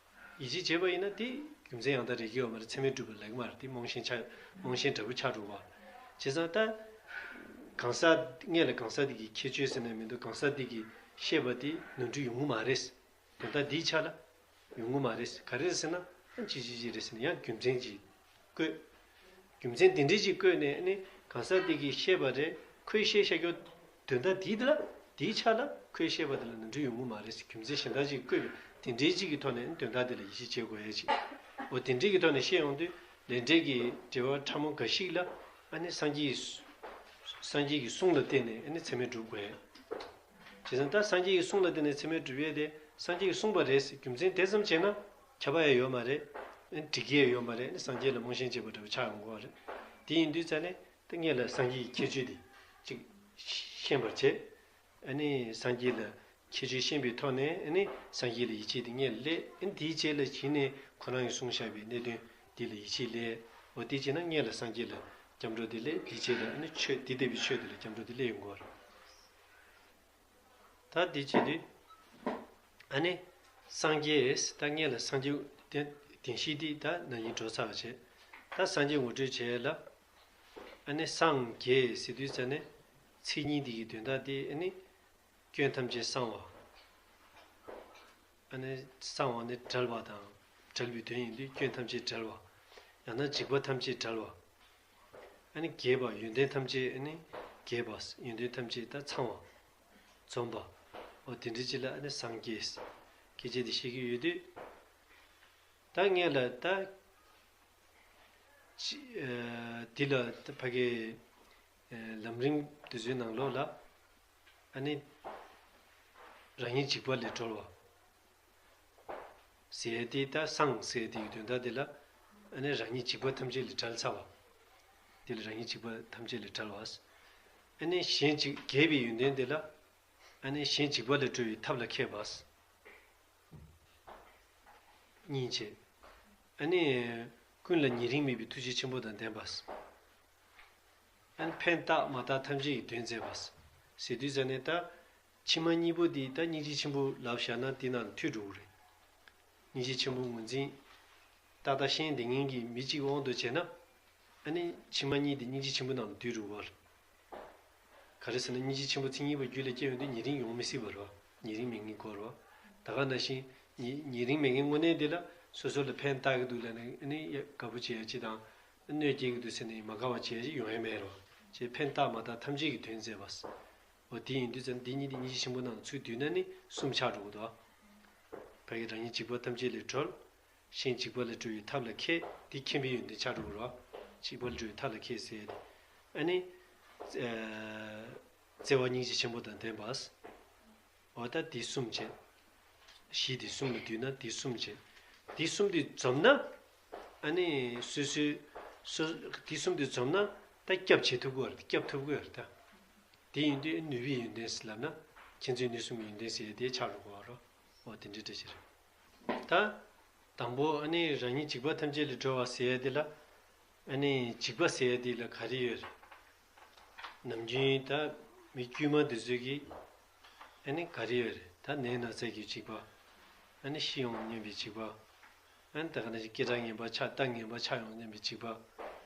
ཡིད་ཆེས་བྱས་པ་ཡིན་ན། དེ་རྒྱུ་མཚན་ཡང་དག་རེག་གི་ཡོད་མ་རེད། ཚད་མས་གྲུབ་པ་ལབ་ཀྱི་མ་རེད། དེ་རྨོངས་ཞེན་ཆགས། རྨོངས་ཞེན་འདྲ་པོ་ཆགས་འགྲོ་བ། བྱས་ཙང་ད་གང་ཟག་སྔོན་ལ་གང་ཟག་དེ་གི་ཁྱད་ཆོས་ཟེར་ན་མི་འདུག་གང་ཟག་དེ་གིས་ཤེས་པ་དེ་ནོར་འཁྲུལ་ཡོང་གི་མ་རེད། དོན་དག་འདིའི་ཆ་ལ་ཡོང་གི་མ་རེད། ག་རེ་རེད་ཟེར་ན། ཨ་ཅི་ཅི་ཅི་རེད་ཟེར་ན། ཡང་རྒྱུ་མཚན་ཅིག་བཀོད། རྒྱུ་མཚན་དེ་འདྲ་ཅིག་བཀོད་ནས། ཨ་ནི་གང་ཟག་དེ་གིས་ཤེས་པ་རེད། ཁོས་ཤེས་བཞག་རྒྱུ་དོན་དག་དེ་དེ་ལ། དེའི་ཆ་ལ་ཁོས་ཤེས་པ་དེ་ལ་ནོར་འཁྲུལ་ཡོང་གི་མ་རེད་ཟེར། རྒྱུ་མཚན་གཞན་དག་ཅིག་བཀོད་པའི་དེ་འདྲའི་ཅིག་གི་ཐོག་ནས། ཨ་ནི་དོན་དག་དེ་ལ་ཡིད་ཆེས་བྱེད་དགོས་ཡས་ཅིག་འོ་དེ་འདྲའི་གི་ཐོག་ནས་བཤད་ཡོང་དུས། ལས་འབྲས་ཀྱི་འབྲེལ་བ་ཕྲ་མོ་འགའ་ཞིག་ལ། ཨ་ནི་སངས་རྒྱས་ཀྱི་སངས་རྒྱས་ཀྱི་གསུང་ལ་བརྟེན་ནས། ཨ་ནི་ཚད་མས་གྲུབ་དགོས་ཡས། བྱས་ཙང་ད་སངས་རྒྱས་ཀྱི་གསུང་ལ་བརྟེན་ནས་ཚད་མས་གྲུབ་ཡས་དེ་སངས་རྒྱས་ཀྱིས་གསུངས་པ་རེད་ཟེར་རྒྱུ་མཚན་དེ་ཙམ་བྱས་ན་ཁྱབ་པ་ཡང་ཡོད་མ་རེད། འགྲིག་གི་ཡང་ཡོད་མ་རེད། སངས་རྒྱས་ལ་རྨོངས་ཞེན་བྱེད་པ་འདྲ་བོ་ཆགས་ཡོང་གི་རེད། དེ་ཡིན་དུས་ཙ་ནས་ད་སྔོན་ལ་སངས་རྒྱས་ཀྱི་ཁྱད་ཆོས་དེ་གཅིག་ཤེས་པར་བྱེད། ཨ་ནི་སངས་རྒྱས་ལ་ཁྱད་ཆོས་ཤེས་པའི་ཐོག་ནས། ཨ་ནི་སངས་རྒྱས་ལ་ཡིད་ཆེས་དེ་སྔོན་ལ་སླེབས། ཨ་ནི་དེའི་རྗེས་ལ་གཞི་ནས་ཁོ་རང་གིས་གསུངས་བཞག་པའི་གནད་དོན་དེ་ལ་ཡིད་ཆེས་སླེབས། འོ་དེ་བྱས་ན་སྔོན་ལ་སངས་རྒྱས་ལ་སྐྱབས་འགྲོ་དེ་སླེབས། དེའི་རྗེས་ལ་ཨ་ནི་ཆོས་དེ་ལྟ་བུའི་ཆོས་དེ་ལ་སྐྱབས་འགྲོ་དེ་སླེབས་ཡོང་གི་རེད། ད་འདི་བྱེད་དུས། ཨ་ནི་སངས་རྒྱས་ད་སྔོན་ལ་སངས་རྒྱས་བསྟན་བསྟན་བཤིག་འདི་ད་ན་ནིང་འགྲོ་ཚར་བ་བྱས། ད་སངས་རྒྱས་ངོ་སྤྲོད་བྱས་ལ། ཨ་ནི་སངས་རྒྱས་ཟེར་དུས་ཙ་ནས་མཚན་ཉིད་འདི་གི་དོན་དག་དེ་ཨ་ནི་སྐྱོན་ཐམས་ཅད་སངས་པ། ཨ་ནི་སངས་པ་ནི་བྲལ་བ་དང་བྲལ་བའི་དོན་ཡིན་དུས་སྐྱོན་ཐམས་ཅད་བྲལ་བ། ཡང་ན་འཇིགས་པ་ཐམས་ཅད་བྲལ་བ། ཨ་ནི་རྒྱས་པ་ཡོན་ཏན་ཐམས་ཅད་ཨ་ནི་རྒྱས་པ། ཡོན་ཏན་ཐམས་ཅད་ད་ཚང་བ། འཛོམས་པ། འོ་དེ་འདྲའི་ཅིག་ལ་ཨ་ནི་སངས་རྒྱས་སྐད་ཆ་དེ་བཤད་ཀྱི་ཡོད་དུས། ད་ངས་ལ་ད་ཅི་ཨ་འདི་ལ་ད་ཕ་གི་ཨ་ལམ་རིམ་དེ་ཚོའི་ནང་ལོགས་ལ་ཨ་ནི་རང་ཉིད་འཇིགས་པ་ལས་གྲོལ་བ། ཟེར་ཏེ་ད་སངས་ཟེར་ཏེ་ཡི་དོན་དག་དེ་ལ་ཨ་ནི་རང་ཉིད་འཇིགས་པ་ཐམས་ཅད་ལས་བྲལ་ཚར་བ། དེ་ལ་རང་ཉིད་འཇིགས་པ་ཐམས་ཅད་ལས་བྲལ་བ། ཨ་ནི་གཞན་འཇིགས་རྒྱས་པའི་ཡོན་ཏན་དེ་ལ་ཨ་ནི་གཞན་འཇིགས་པ་ལས་སྒྲོལ་བའི་ཐབས་ལ་མཁས་པ། གཉིས་བྱས། ཨ་ནི་ཀུན་ལ་ཉེ་རིང་མེད་པའི་ཐུགས་རྗེ་ཆེན་པོ་དང་ལྡན་པ། ཨ་ནི་ཕན་བཏགས་མ་བཏགས་ཐམས་ཅད་ཀྱི་དོན་མཛད་པ། ཟེར་དུས་ཙ་ནས་ད་ཕྱི་མ་གཉིས་པོ་འདི་ད་སྙིང་རྗེ་ཆེན་པོ་ལབ་བཞག་ན་འདི་ནང་མཐུད་འགྲོ་གི་རེད། སྙིང་རྗེ་ཆེན་པོ་ངོས་འཛིན། ཏག་ཏག་ཤེས་བདེ་ངན་གྱི་མི་གཅིག་དབང་དུ་བྱས་ན། ཨ་ནི་ཕྱི་མ་གཉིས་དེ་སྙིང་རྗེ་ཆེན་པོ་ནང་ལ་འདུས་འགྲོ་གི་རེད། ག་རེ་ཟེར་ན་སྙིང་རྗེ་ཆེན་པོ་མཚན་ཉིད་པ་རྒྱུད་ལ་སྐྱེ་ཡོང་དུས་ཉེ་རིང་ཡོང་མི་སྲིད་པ་རེད་བ། ཉེ་རིང་མེད་ངེས་སྐོར་རེད་བ། ད་ག་ནང་བཞིན་ཉེ་ཉེ་རིང་མེད་ངེས་དངོས་གནས་དེ་ལ་སོ་སོ་ལ་ཕན་བཏགས་ཀྱི་འདུག་ལབ་ནས་ཨ་ནི་དགའ་པོ་བྱེད་ཡ་ཅིག་དང་། གནོད་སྐྱེལ་གྱི་འདུག་ཟེར་ནས་མ་དགའ་བ་བྱེད་ཡ་ཅིག་ཡོང་ཡ་མེད་རེད་བ། ཅེས་ཕན་བཏགས་མ་བཏགས་ཐམས་ཅད་ཀྱི་དོན་མཛད་པ། འོ་དེ་ཡིན་དུས་ཙམ་འདི་གཉིས་དེ་སྙིང་རྗེ་ཆེན་པོ་ནང་ཚུར་བསྡུས་ན་ནི་གསུམ་ཆགས་འགྲོ་གི་འདུག་བ། ཕ་གི་རང་ཉིད་འཇིགས་པ་ཐམས་ཅད་ལས་གྲོལ། གཞན་འཇིགས་པ་ལས་སྒྲོལ་བའི་ཐབས་ལ་མཁས། འདི་མཁྱེན་པའི་ཡོན་ཏན་ཆགས་འགྲོ་གི་རེད་བ། འཇིགས་པ་ལས་སྒྲོལ་བའི་ཐབས་ལ་མཁས་ཟེར་ཏེ། ཨ་ནི། ཨ་བརྩེ་བ་སྙིང་རྗེ་ཆེན་པོ་དང་ལྡན་པ། འོ་ད་འདི་གསུམ་བྱས། གཞི་འདི་གསུམ་ལ་བསྡུས་ན་འདི་གསུམ་བྱས། འདི་གསུམ་འདི་འཛོམས་ན། ཨ་ནི་སོ་སོའི་སོ་འདི་གསུམ་འདི་འཛོམས་ན་ད་སྐྱབས་བྱེད་ཐུབ་ཀྱི་ཡོད་རེད། སྐྱབས་ཐུབ་ཀྱི་ཡོད་རེད་ད། དེ་ཡིན་དུས་ནུས་པའི་ཡོན་ཏན་ཟེར་ལབ་ན། མཁྱེན་བརྩེ་ནུས་གསུམ་གྱི་ཡོན་ཏན་ཟེར་ཡས་དེ་ཆགས་འགྲོ་གི་ཡོད་རེད། འོ་དེ་འདྲའི་འདྲ་ཞིག་རེད། ད། དང་པོ་ཨ་ནི་རང་ཉིད་འཇིགས་པ་ཐམས་ཅད་ལས་སྒྲོལ་བ་ཟེར་ཡ་དེ་ལ། ཨ་ནི་འཇིགས་པ་ཟེར་ཡ་དེ་ལ་ག་རེ་ཡོད་རེད། ནམ་རྒྱུན་ད་མི་དཀྱུས་མ་འདི་ཚོས་ཀྱིས་ཨ་ནི་ག་རེ་ཡོད་རེད། ད་ནད་ན་ཚ་གི་འཇིགས་པ། ཨ་ནི་ཤི་ཡོང་སྙམ་པའི་འཇིགས་པ། ཨ་ནི་ད་ག་ནང་བཞིན་སྐད་གྲགས་ངན་པ་ཆགས། རྟགས་ངན་པ་ཆགས་ཡོང་སྙམ་པའི་འཇིགས་པ།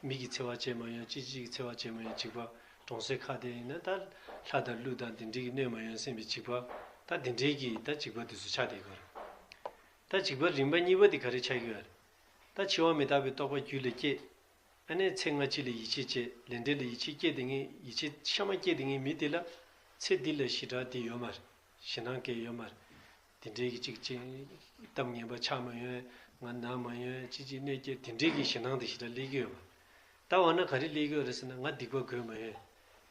མི་གི་འཚེ་བ་བྱས་མ་ཡོང་། ཅི་ཅི་གི་འཚེ་བ་བྱས་མ་ཡོང་འཇིགས་པ། གྲོང་གསེབ་ཁག་དེ་ཡིན་ན་ད་ལྷ་དང་ཀླུ་དང་དེ་འདྲའི་གི་གནོད་མ་ཡོང་སྙམ་པའི་འཇིགས་པ། ད་དེ་འདྲའི་གི་ད་འཇིགས་པ་དེ་ཚོ་ཆགས་བསྡད་ཀྱི་ཡོད་རེད། ད་འཇིགས་པ་རིམ་པ་གཉིས་པ་དེ་ག་རེ་ཆགས་ཀྱི་ཡོད་རེད། ད་འཆི་བ་མི་རྟག་པའི་རྟོག་པ་རྒྱུད་ལ་སྐྱེས། ཨ་ནི་ཚེ་སྔ་ཕྱི་ལ་ཡིད་ཆེས་བྱས། ལས་འབྲས་ལ་ཡིད་ཆེས་སྐྱེས་དེ་ངས་ཡིད་ཆེས་གཤའ་མ་སྐྱེས་དེ་ངས་མི་དེ་ལ་ཚེ་འདི་ལ་ཞེ་དྲག་དེ་ཡོད་མ་རེད། ཞེད་སྣང་སྐྱེ་ཡོད་མ་རེད། དེ་འདྲའི་གི་ཅིག་ཅིག་གཏམ་ངན་པ་ཆགས་མ་ཡོང་། ང་ན་མ་ཡོང་། ཅི་ཅི་གནོད་སྐྱེལ་དེ་འདྲའི་གི་ཞེད་སྣང་དེ་ཞེ་དྲག་སླེབས་ཀྱི་ཡོད་མ་རེད། ད་འོ་ན་ག་རེ་སླེབས་ཀྱི་ཡོད་རེད་ཟེར་ན་ང་སྡིག་པ་གོས་མ་ཡོང་།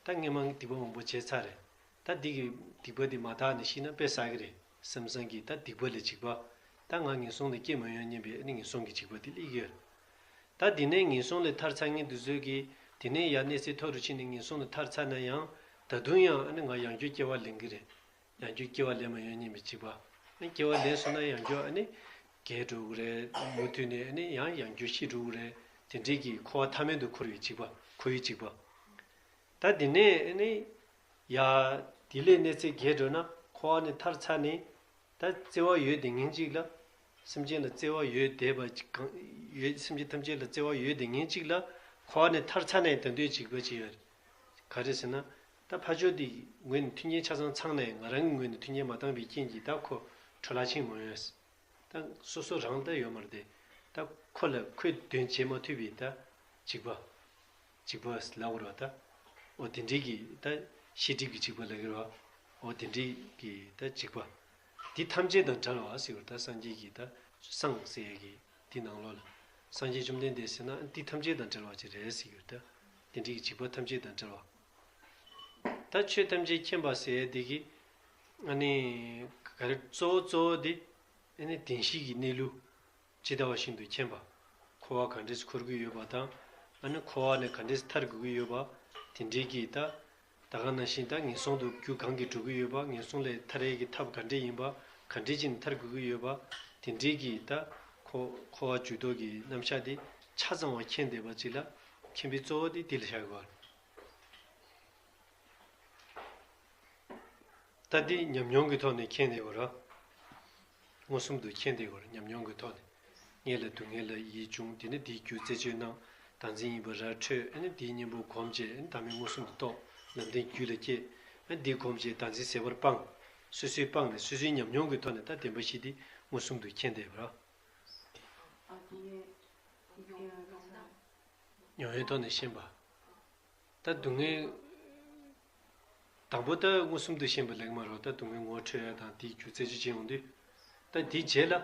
ད་སྔས་མ་སྡིག་པ་མང་པོ་བྱས་ཚར་རེད། ད་འདི་གི་སྡིག་པ་འདི་མ་དག་ནས་ཤི་ན་དཔེ་བསགས་ཀྱི་རེད་བསམ་བསམ་གྱིས་ད་སྡིག་པ་ལས་འཇིགས་པ། ད་ང་ངན་སོང་ལ་སྐྱེ་མ་ཡོང་སྙམ་པའི་ཨ་ནི་ངན་སོང་གི་འཇིགས་པ་འདི་སླེབས་ཀྱི་ཡོད་རེད། ད་དེ་ནས་ངན་སོང་ལས་ཐར་ཚར་མཁན་དེ་ཚོས་ཀྱིས་དེ་ནས་ཡར་གནས་ཚད་མཐོ་རུ་ཕྱིན་ནས་ངན་སོང་ལས་ཐར་ཚར་ན་ཡང་ད་དུང་ཡང་ཨ་ནི་ང་ཡང་བསྐྱར་སྐྱེ་བ་ལེན་གྱི་རེད། ཡང་བསྐྱར་སྐྱེ་བ་ལེན་མ་ཡོང་སྙམ་པའི་འཇིགས་པ། ཨ་སྐྱེ་བ་ལེན་སོང་ན་ཡང་བསྐྱར་ཨ་ནི་རྒས་འགྲོ་གི་རེད། མུ་མཐུད་ནས་ཨ་ནི་ཡང་ཡང་བསྐྱར་ཤི་འགྲོ་གི་རེད། དེ་འདྲའི་གི་འཁོར་བ་མཐའ་མེད་དུ་འཁོར་བའི་འཇིགས་པ། འཁོར་བའི་འཇིགས་པ། ད་དེ་ནས་ཨ་ནི་ཡ། དེ་ལས་གནས་ཚད་རྒས་འགྲོ་ན་འཁོར་བ་ནས་ཐར་ཚར་ནས། ད་བརྩེ་བ་ཡོད་བསྡད་མཁན་ཅིག་ལ། སེམས་ཅན་ལ་བརྩེ་བ་ཡོད་བསྡད་པ་ཅིག་གང་ཡོད། སེམས་ཅན་ཐམས་ཅད་ལ་བརྩེ་བ་ཡོད་བསྡད་མཁན་ཅིག་ལ་འཁོར་བ་ནས་ཐར་ཚར་ནས་ད་དུང་འཇིགས་པ་ཅིག་ཡོད། ག་རེ་ཟེར་ན། ད་ཕར་ཕྱོགས་དེ་ངོས་ནས་མཐུན་རྐྱེན་ཆ་ཚང་ཚང་ནས་ང་རང་གི་ངོས་ནས་མཐུན་རྐྱེན་མ་བཏང་བའི་རྐྱེན་གྱིས་ད་ཁོ་འཕྲོ་བརླག་ཕྱིན་མ་ཡོང་། ད་སོ་སོ་རང་ད་ཡོད་མ་རེད་དེ། ད་ཁོ་ལ་ཁོས་དོན་བྱེད་མ་ཐུབ་པའི་ད་འཇིགས་པ། འཇིགས་པ་ལབ་དགོས་རེད་བ་ད། འོ་དེ་འདྲའི་གི་ད་ཤེས་སྒྲིབ་ཀྱི་འཇིགས་པ་ལབ་ཀྱི་རེད་བ། འོ་དེ་འདྲའི་གི་ད་འཇིགས་པ། འདི་ཐམས་ཅད་དང་བྲལ་བ་ཟེར་བ་ད་སངས་རྒྱས་ཀྱི་ད་སངས་ཟེར་ཡ་གི་འདི་ནང་ལོགས་ལ། སངས་རྒྱས་བཅོམ་ལྡན་འདས་ཟེར་ན་འདི་ཐམས་ཅད་དང་བྲལ་བ་ཅིག་རེད་ཟེར་གྱི་ཡོད་ད། དེ་འདྲའི་གི་འཇིགས་པ་ཐམས་ཅད་དང་བྲལ་བ། ད་ཆོས་ཐམས་ཅད་མཁྱེན་པ་ཟེར་ཡ་དེ་གི། ཨ་ནི། ག་རེ་གཙོ་བོ་གཙོ་བོ་དེ། ཨ་ནི་བདེན་བཞི་གི་གནས་ལུགས། ཇི་ལྟ་བ་བཞིན་དུ་མཁྱེན་པ། འཁོར་བ་ག་འདྲས་འཁོར་གྱི་ཡོད་པ་དང་། ཨ་ནི་འཁོར་བ་ནས་ག་འདྲས་ཐར་དགོས་ཀྱི་ཡོད་པ། དེ་འདྲའི་གི་ད། ད་ག་ནང་བཞིན་ད་ངན་སོང་དུ་རྒྱུ་གང་གིས་འགྲོ་གི་ཡོད་པ། ངན་སོང་ལས་ཐར་ཡས་ཀྱི་ཐབས་ག་འདྲས་ཡིན་པ། ག་འདྲས་བྱས་ནས་ཐར་དགོས་ཀྱི་ཡོད་པ། དེ་འདྲའི་གི་ད། འཁོར་འཁོར་བ་འཇུག་ལྡོག་གི་རྣམ་གཞག་དེ་ཆ་ཚང་བ་མཁྱེན་བསྡད་པ་ཅིག་ལ། མཁྱེན་པའི་གཙོ་བོ་དེ་འདི་ལ་བཞག་དགོས་པ་རེད། ད་འདི་ཉམས་མྱོང་གི་ཐོག་ནས་མཁྱེན་བསྡད་དགོས་རེད། མངོན་སུམ་དུ་མཁྱེན་ཏེ་ཡོད་རེད། ཉམས་མྱོང་གི་ཐོག་ནས། སྔོན་ལ་སྡུག་བསྔལ་ལ་ཡིད་བྱུང་། དེ་ནས་དེའི་རྒྱུ་རྩད་གཅོད་གནང་། བདག་འཛིན་ཡིན་པ་ར་འཕྲོད། ཨ་ནི་དེའི་གཉེན་པོ་གོམས་བྱས། ཨ་ནི་བདག་མེད་མངོན་སུམ་དུ་རྟོགས། ལམ་བདེན་རྒྱུད་ལ་སྐྱེས། ཨ་ནི་དེ་གོམས་བྱས་བདག་འཛིན་ཟད་པར་སྤངས། སོ་སོས་སྤངས་ནས་སོ་སོའི་ཉམས་མྱོང་གི་ཐོག་ནས་ད་བདེན་པ་བཞི་དེ་མངོན་སུམ་དུ་མཁྱེན་བསྡད་པ་རེད། མྱོང་བའི་ཐོག་ནས་ཤེས་པ། ད་སྡུག་བསྔལ། དང་པོ་ད་མངོན་སུམ་དུ་ཤེས་པ་ལེགས་མ་རོ། ད་སྡུག་བསྔལ་ངོ་འཕྲོད་ཡ་དང་དེའི་རྒྱུ་རྩད་གཅོད་བྱེད་ཡོང་དུས། ད་དེའི་རྗེས་ལ་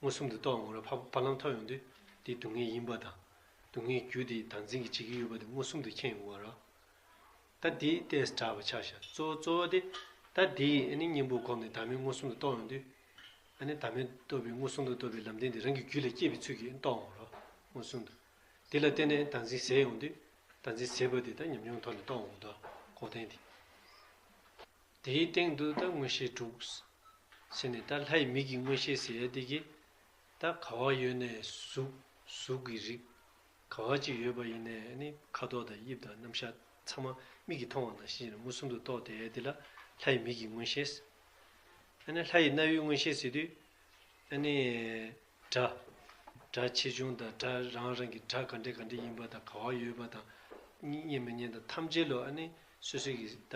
མངོན་སུམ་དུ་རྟོགས་ཡོང་ར། ཕ་ཕ་ལམ་ཐོབ་ཡོང་དུས་དེ་སྡུག་བསྔལ་ཡིན་པ་དང་། སྡུག་བསྔལ་རྒྱུ་དེ་བདག་འཛིན་གྱིས་བྱེད་ཀྱི་ཡོད་པ་དེ་མངོན་སུམ་དུ་མཁྱེན་ཡོང་བ་ར། ད་དེའི་ལྟས་སུ་གྲགས་པ་ཆགས་ཤག་གཙོ་བོ་གཙོ་བོ་དེ། ད་དེའི་ཨ་ནི་གཉེན་པོ་གོམས་ནས་བདག་མེད་མངོན་སུམ་དུ་རྟོགས་ཡོང་དུས། ཨ་ནི་བདག་མེད་རྟོགས་པའི་མངོན་སུམ་དུ་རྟོགས་པའི་ལམ་བདེན་དེ་རང་གི་རྒྱུད་ལ་སྐྱེས་པའི་ཚུལ་གྱིས་རྟོགས་འོང་རོ། མངོན་སུམ་དུ། དེ་ལ་བརྟེན་ནས་བདག་འཛིན་ཟད་ཡོང་དུས། བདག་འཛིན་ཟད་པ་དེ་ད་ཉམས་མྱོང་ཐོག་ནས་རྟོགས་འོང་དོ། འགོག་བདེན་དེ། དེའི་སྟེང་དུ་ད་མངོན་ཤེས་དྲུག་ཟེར་ནས། ད་ལྷའི་མིག་གི་མངོན་ཤེས་ཟེར་ཡ་དེ་གིས། ད་ག་བ་ཡོད་ནས་གཟུགས་གཟུགས་ཀྱི་རིགས། ག་བ་ཅིག་ཡོད་པ་ཡིན་ནའི་ཨ་ནི་ཁ་དོག་དང་དབྱིབས་དང་རྣམ་གཞག་ཚང་མ་མིག་གིས་མཐོང་བ་ནང་བཞིན་མངོན་སུམ་དུ་རྟོགས་བསྡད་ཡ་དེ་ལ་ལྷའི་མིག་གི་མངོན་ཤེས། ཨ་ནི་ལྷ་ཡི་རྣ་བའི་མངོན་ཤེས་ཟེར་དུས། ཨ་ནི་སྒྲ། སྒྲ་ཆེ་ཆུང་དང་སྒྲ་རང་རང་གི་སྒྲ་ག་འདྲ་ག་འདྲ་ཡིན་པ་དང་། ག་བ་ཡོད་པ་དང་། སྙན་མི་སྙན་དང་ཐམས་ཅད་ལོ། ཨ་ནི་སོ་སོ་གི་ད་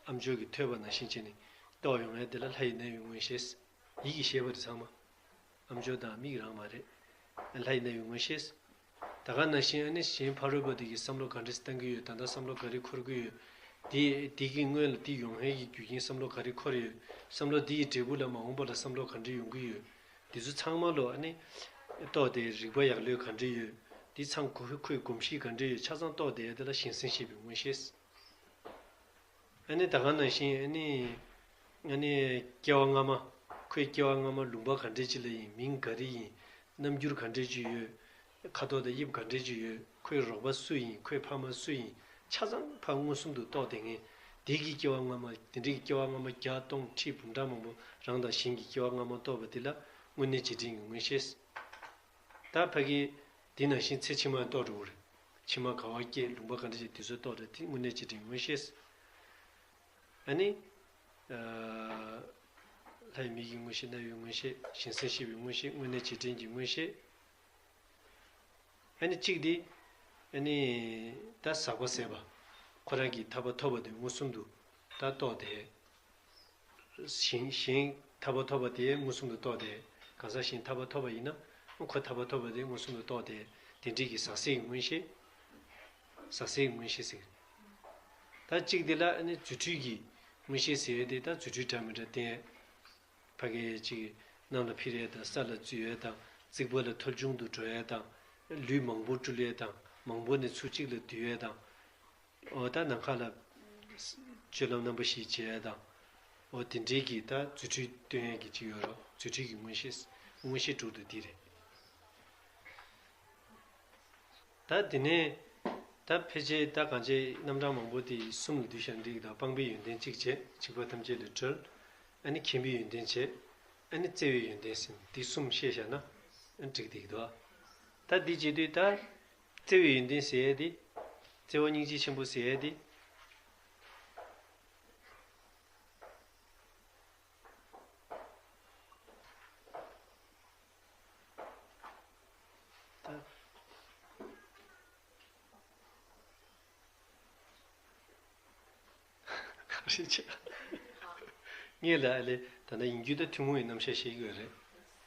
ཨམ་ཅོག་གིས་ཐོས་པ་ནང་བཞིན་བྱས་ནས་རྟོགས་ཡོང་ཡ་དེ་ལ་ལྷ་ཡི་རྣ་བའི་མངོན་ཤེས། ཡིད་ཀྱིས་ཤེས་པ་རེད་ཚང་མ། ཨམ་ཅོག་དང་མིག་རང་མ་རེད། ལྷ་ཡི་རྣ་བའི་མངོན་ཤེས། ད་ག་ནང་བཞིན་ཨ་ནི་གཞན་ཕ་རོལ་པོ་དེ་གིས་བསམ་བློ་ག་འདྲ་བཏང་གི་ཡོད། ད་ལྟ་བསམ་བློ་ག་རེ་འཁོར་གི་ཡོད། དེ་དེ་གི་སྔོན་ལ་དེ་ཡོང་ཧེ་གི་རྒྱུ་རྐྱེན་བསམ་བློ་ག་རེ་འཁོར་ཡོད། བསམ་བློ་དེ་ཡི་འབྲས་བུ་ལ་མ་འོངས་པ་ལ་བསམ་བློ་ག་འདྲ་ཡོང་གི་ཡོད། དེ་ཚོ་ཚང་མ་ལོ་ཨ་ནི་རྟོགས་ཏེ་རིག་པ་ཡག་ལོས་ག་འདྲ་ཡོད། དེ་ཚང་ཁོ་ཁོའི་གོམས་གཤིས་ག་འདྲ་ཡོད། ཆ་ཚང་རྟོགས་ཏེ་དེ་ལ་གཞན་སེམས་ཤེས་པའི་མངོན་ཤེས། ཨ་ནི་ད་ག་ནང་བཞིན་ཨ་ནི། ཨ་ནི་སྐྱེ་བ་སྔ་མ། ཁོའི་སྐྱེ་བ་སྔ་མ་ལུང་པ་ག་འདྲས་ཅིག་ལ་ཡིན། མིང་ག་རེ་ཡིན། རྣམ་འགྱུར་ག་འདྲས་ཅིག་ཡོད། ཁ་དོག་དང་དབྱིབས་ག་འདྲས་ཅིག་ཡོད། ཁོའི་རོགས་པ་སུ་ཡིན། ཁོའི་ཕ་མ་སུ་ཡིན། ཆ་ཚང་ཕར་མངོན་སུམ་དུ་རྟོགས་བསྡད་མཁན། དེ་གི་སྐྱེ་བ་སྔ་མ། དེ་འདྲའི་སྐྱེ་བ་སྔ་མ་བརྒྱ་སྟོང་ཁྲི་འབུམ་ཕྲག་མང་པོ་རང་དང་གཞན་གྱི་སྐྱེ་བ་སྔ་མ་རྟོགས་པ་དེ་ལ་དངོས་གནས་རྗེས་དྲན་གྱི་མངོན་ཤེས། ད་ཕ་གི་དེ་ནང་བཞིན་ཚེ་ཕྱི་མ་རྟོགས་འགྲོ་གི་རེད། ཕྱི་མ་ག་བ་སྐྱེས། ལུང་པ་ག་འདྲ་ཞིག། དེ་ཚོ་རྟོགས་རེད། དེ་དངོས་གནས་རྗེས་དྲན་མངོན་ཤེས། ཨ་ནི། ཨ། ལྷའི་མིག་གི་མངོན་ཤེས། རྣ་བའི་མངོན་ཤེས། གཞན་སེམས་ཤེས་པའི་མངོན་ཤེས། དངོས་གནས་རྗེས་དྲན་གྱི་མངོན་ཤེས། ཨ་ནི་གཅིག་དེ། ཨ་ནི། ད་ཟག་པ་ཟད་པ། ཁོ་རང་གིས་ཐར་པ་ཐོབ་པ་དེ་མངོན་སུམ་དུ་ད་རྟོགས་ཏེ། གཞན་གཞན་ཐར་པ་ཐོབ་པ་དེ་མངོན་སུམ་དུ་རྟོགས་ཏེ། གང་ཟག་གཞན་ཐར་པ་ཐོབ་པ་ཡིན་ན་ཁོ་ཐར་པ་ཐོབ་པ་དེ་མངོན་སུམ་དུ་རྟོགས་ཏེ། དེ་འདྲའི་གི་ཟག་ཟད་ཀྱི་མངོན་ཤེས། ཟག་ཟད་ཀྱི་མངོན་ཤེས་ཟེར། ད་གཅིག་དེ་ལ་ཨ་ནི་རྫུ་འཕྲུལ་གྱི་མངོན་ཤེས་ཟེར་ཡས་དེ། ད་རྫུ་འཕྲུལ་འདྲ་མི་འདྲ་བསྟན། ཕ་གི་གཅིག་གནམ་ལ་འཕུར་ཡས་དང་། ས་ལ་འཛུལ་ཡས་དང་། རྩིག་པ་ལ་མཐོལ་བྱུང་དུ་འགྲོ་ཡས་དང་། ལུས་མང་པོ་སྤྲུལ་ཡས་དང་། མང་པོ་ནས་ཚུར་གཅིག་ལ་བསྡུ་ཡས་དང་། འོ་ད་ནམ་མཁའ་ལ་སྤྱོད་ལམ་རྣམ་པ་བཞི་བྱེད་ཡས་དང་། འོ་དེ་འདྲའི་གི་ད་རྫུ་འཕྲུལ་སྟོན་ཡས་ཀྱི་ཅིག་ཡོད་རོ། རྫུ་འཕྲུལ་གྱི་མངོན་ཤེས། མངོན་ཤེས་དྲུག་དེ་འདི་རེད། ད་དེ་ནས་ད་ཕལ་ཆེར་ད་གང་ཅི་རྣམ་གྲངས་མང་པོ་དེ་གསུམ་ལ་བསྡུས་བཞག་འགྲིག་གི་འདུག་སྤངས་པའི་ཡོན་ཏན་གཅིག་བྱས། འཇིགས་པ་ཐམས་ཅད་ལས་གྲོལ། ཨ་ནི་མཁྱེན་པའི་ཡོན་ཏན་བྱས། ཨ་ནི་བརྩེ་བའི་ཡོན་ཏན་ཟེར། འདི་གསུམ་བཤད་བཞག་ན་ཨ་འགྲིག་བསྡད་ཀྱི་འདུག་ད་འདི་བྱེད་དུས་ད་བརྩེ་བའི་ཡོན་ཏན་ཟེར་ཡས་དེ། བརྩེ་བ་སྙིང་རྗེ་ཆེན་པོ་ཟེར་ཡས་དེ། ད། ག་རེ་བྱས། ངས་ལ་ཨ་ལས་ད་ལྟ་ཡིན་རྒྱུ་ད་ཐུན་མོང་བའི་རྣམ་གཞག་བཤད་ཀྱི་ཡོད་རེད།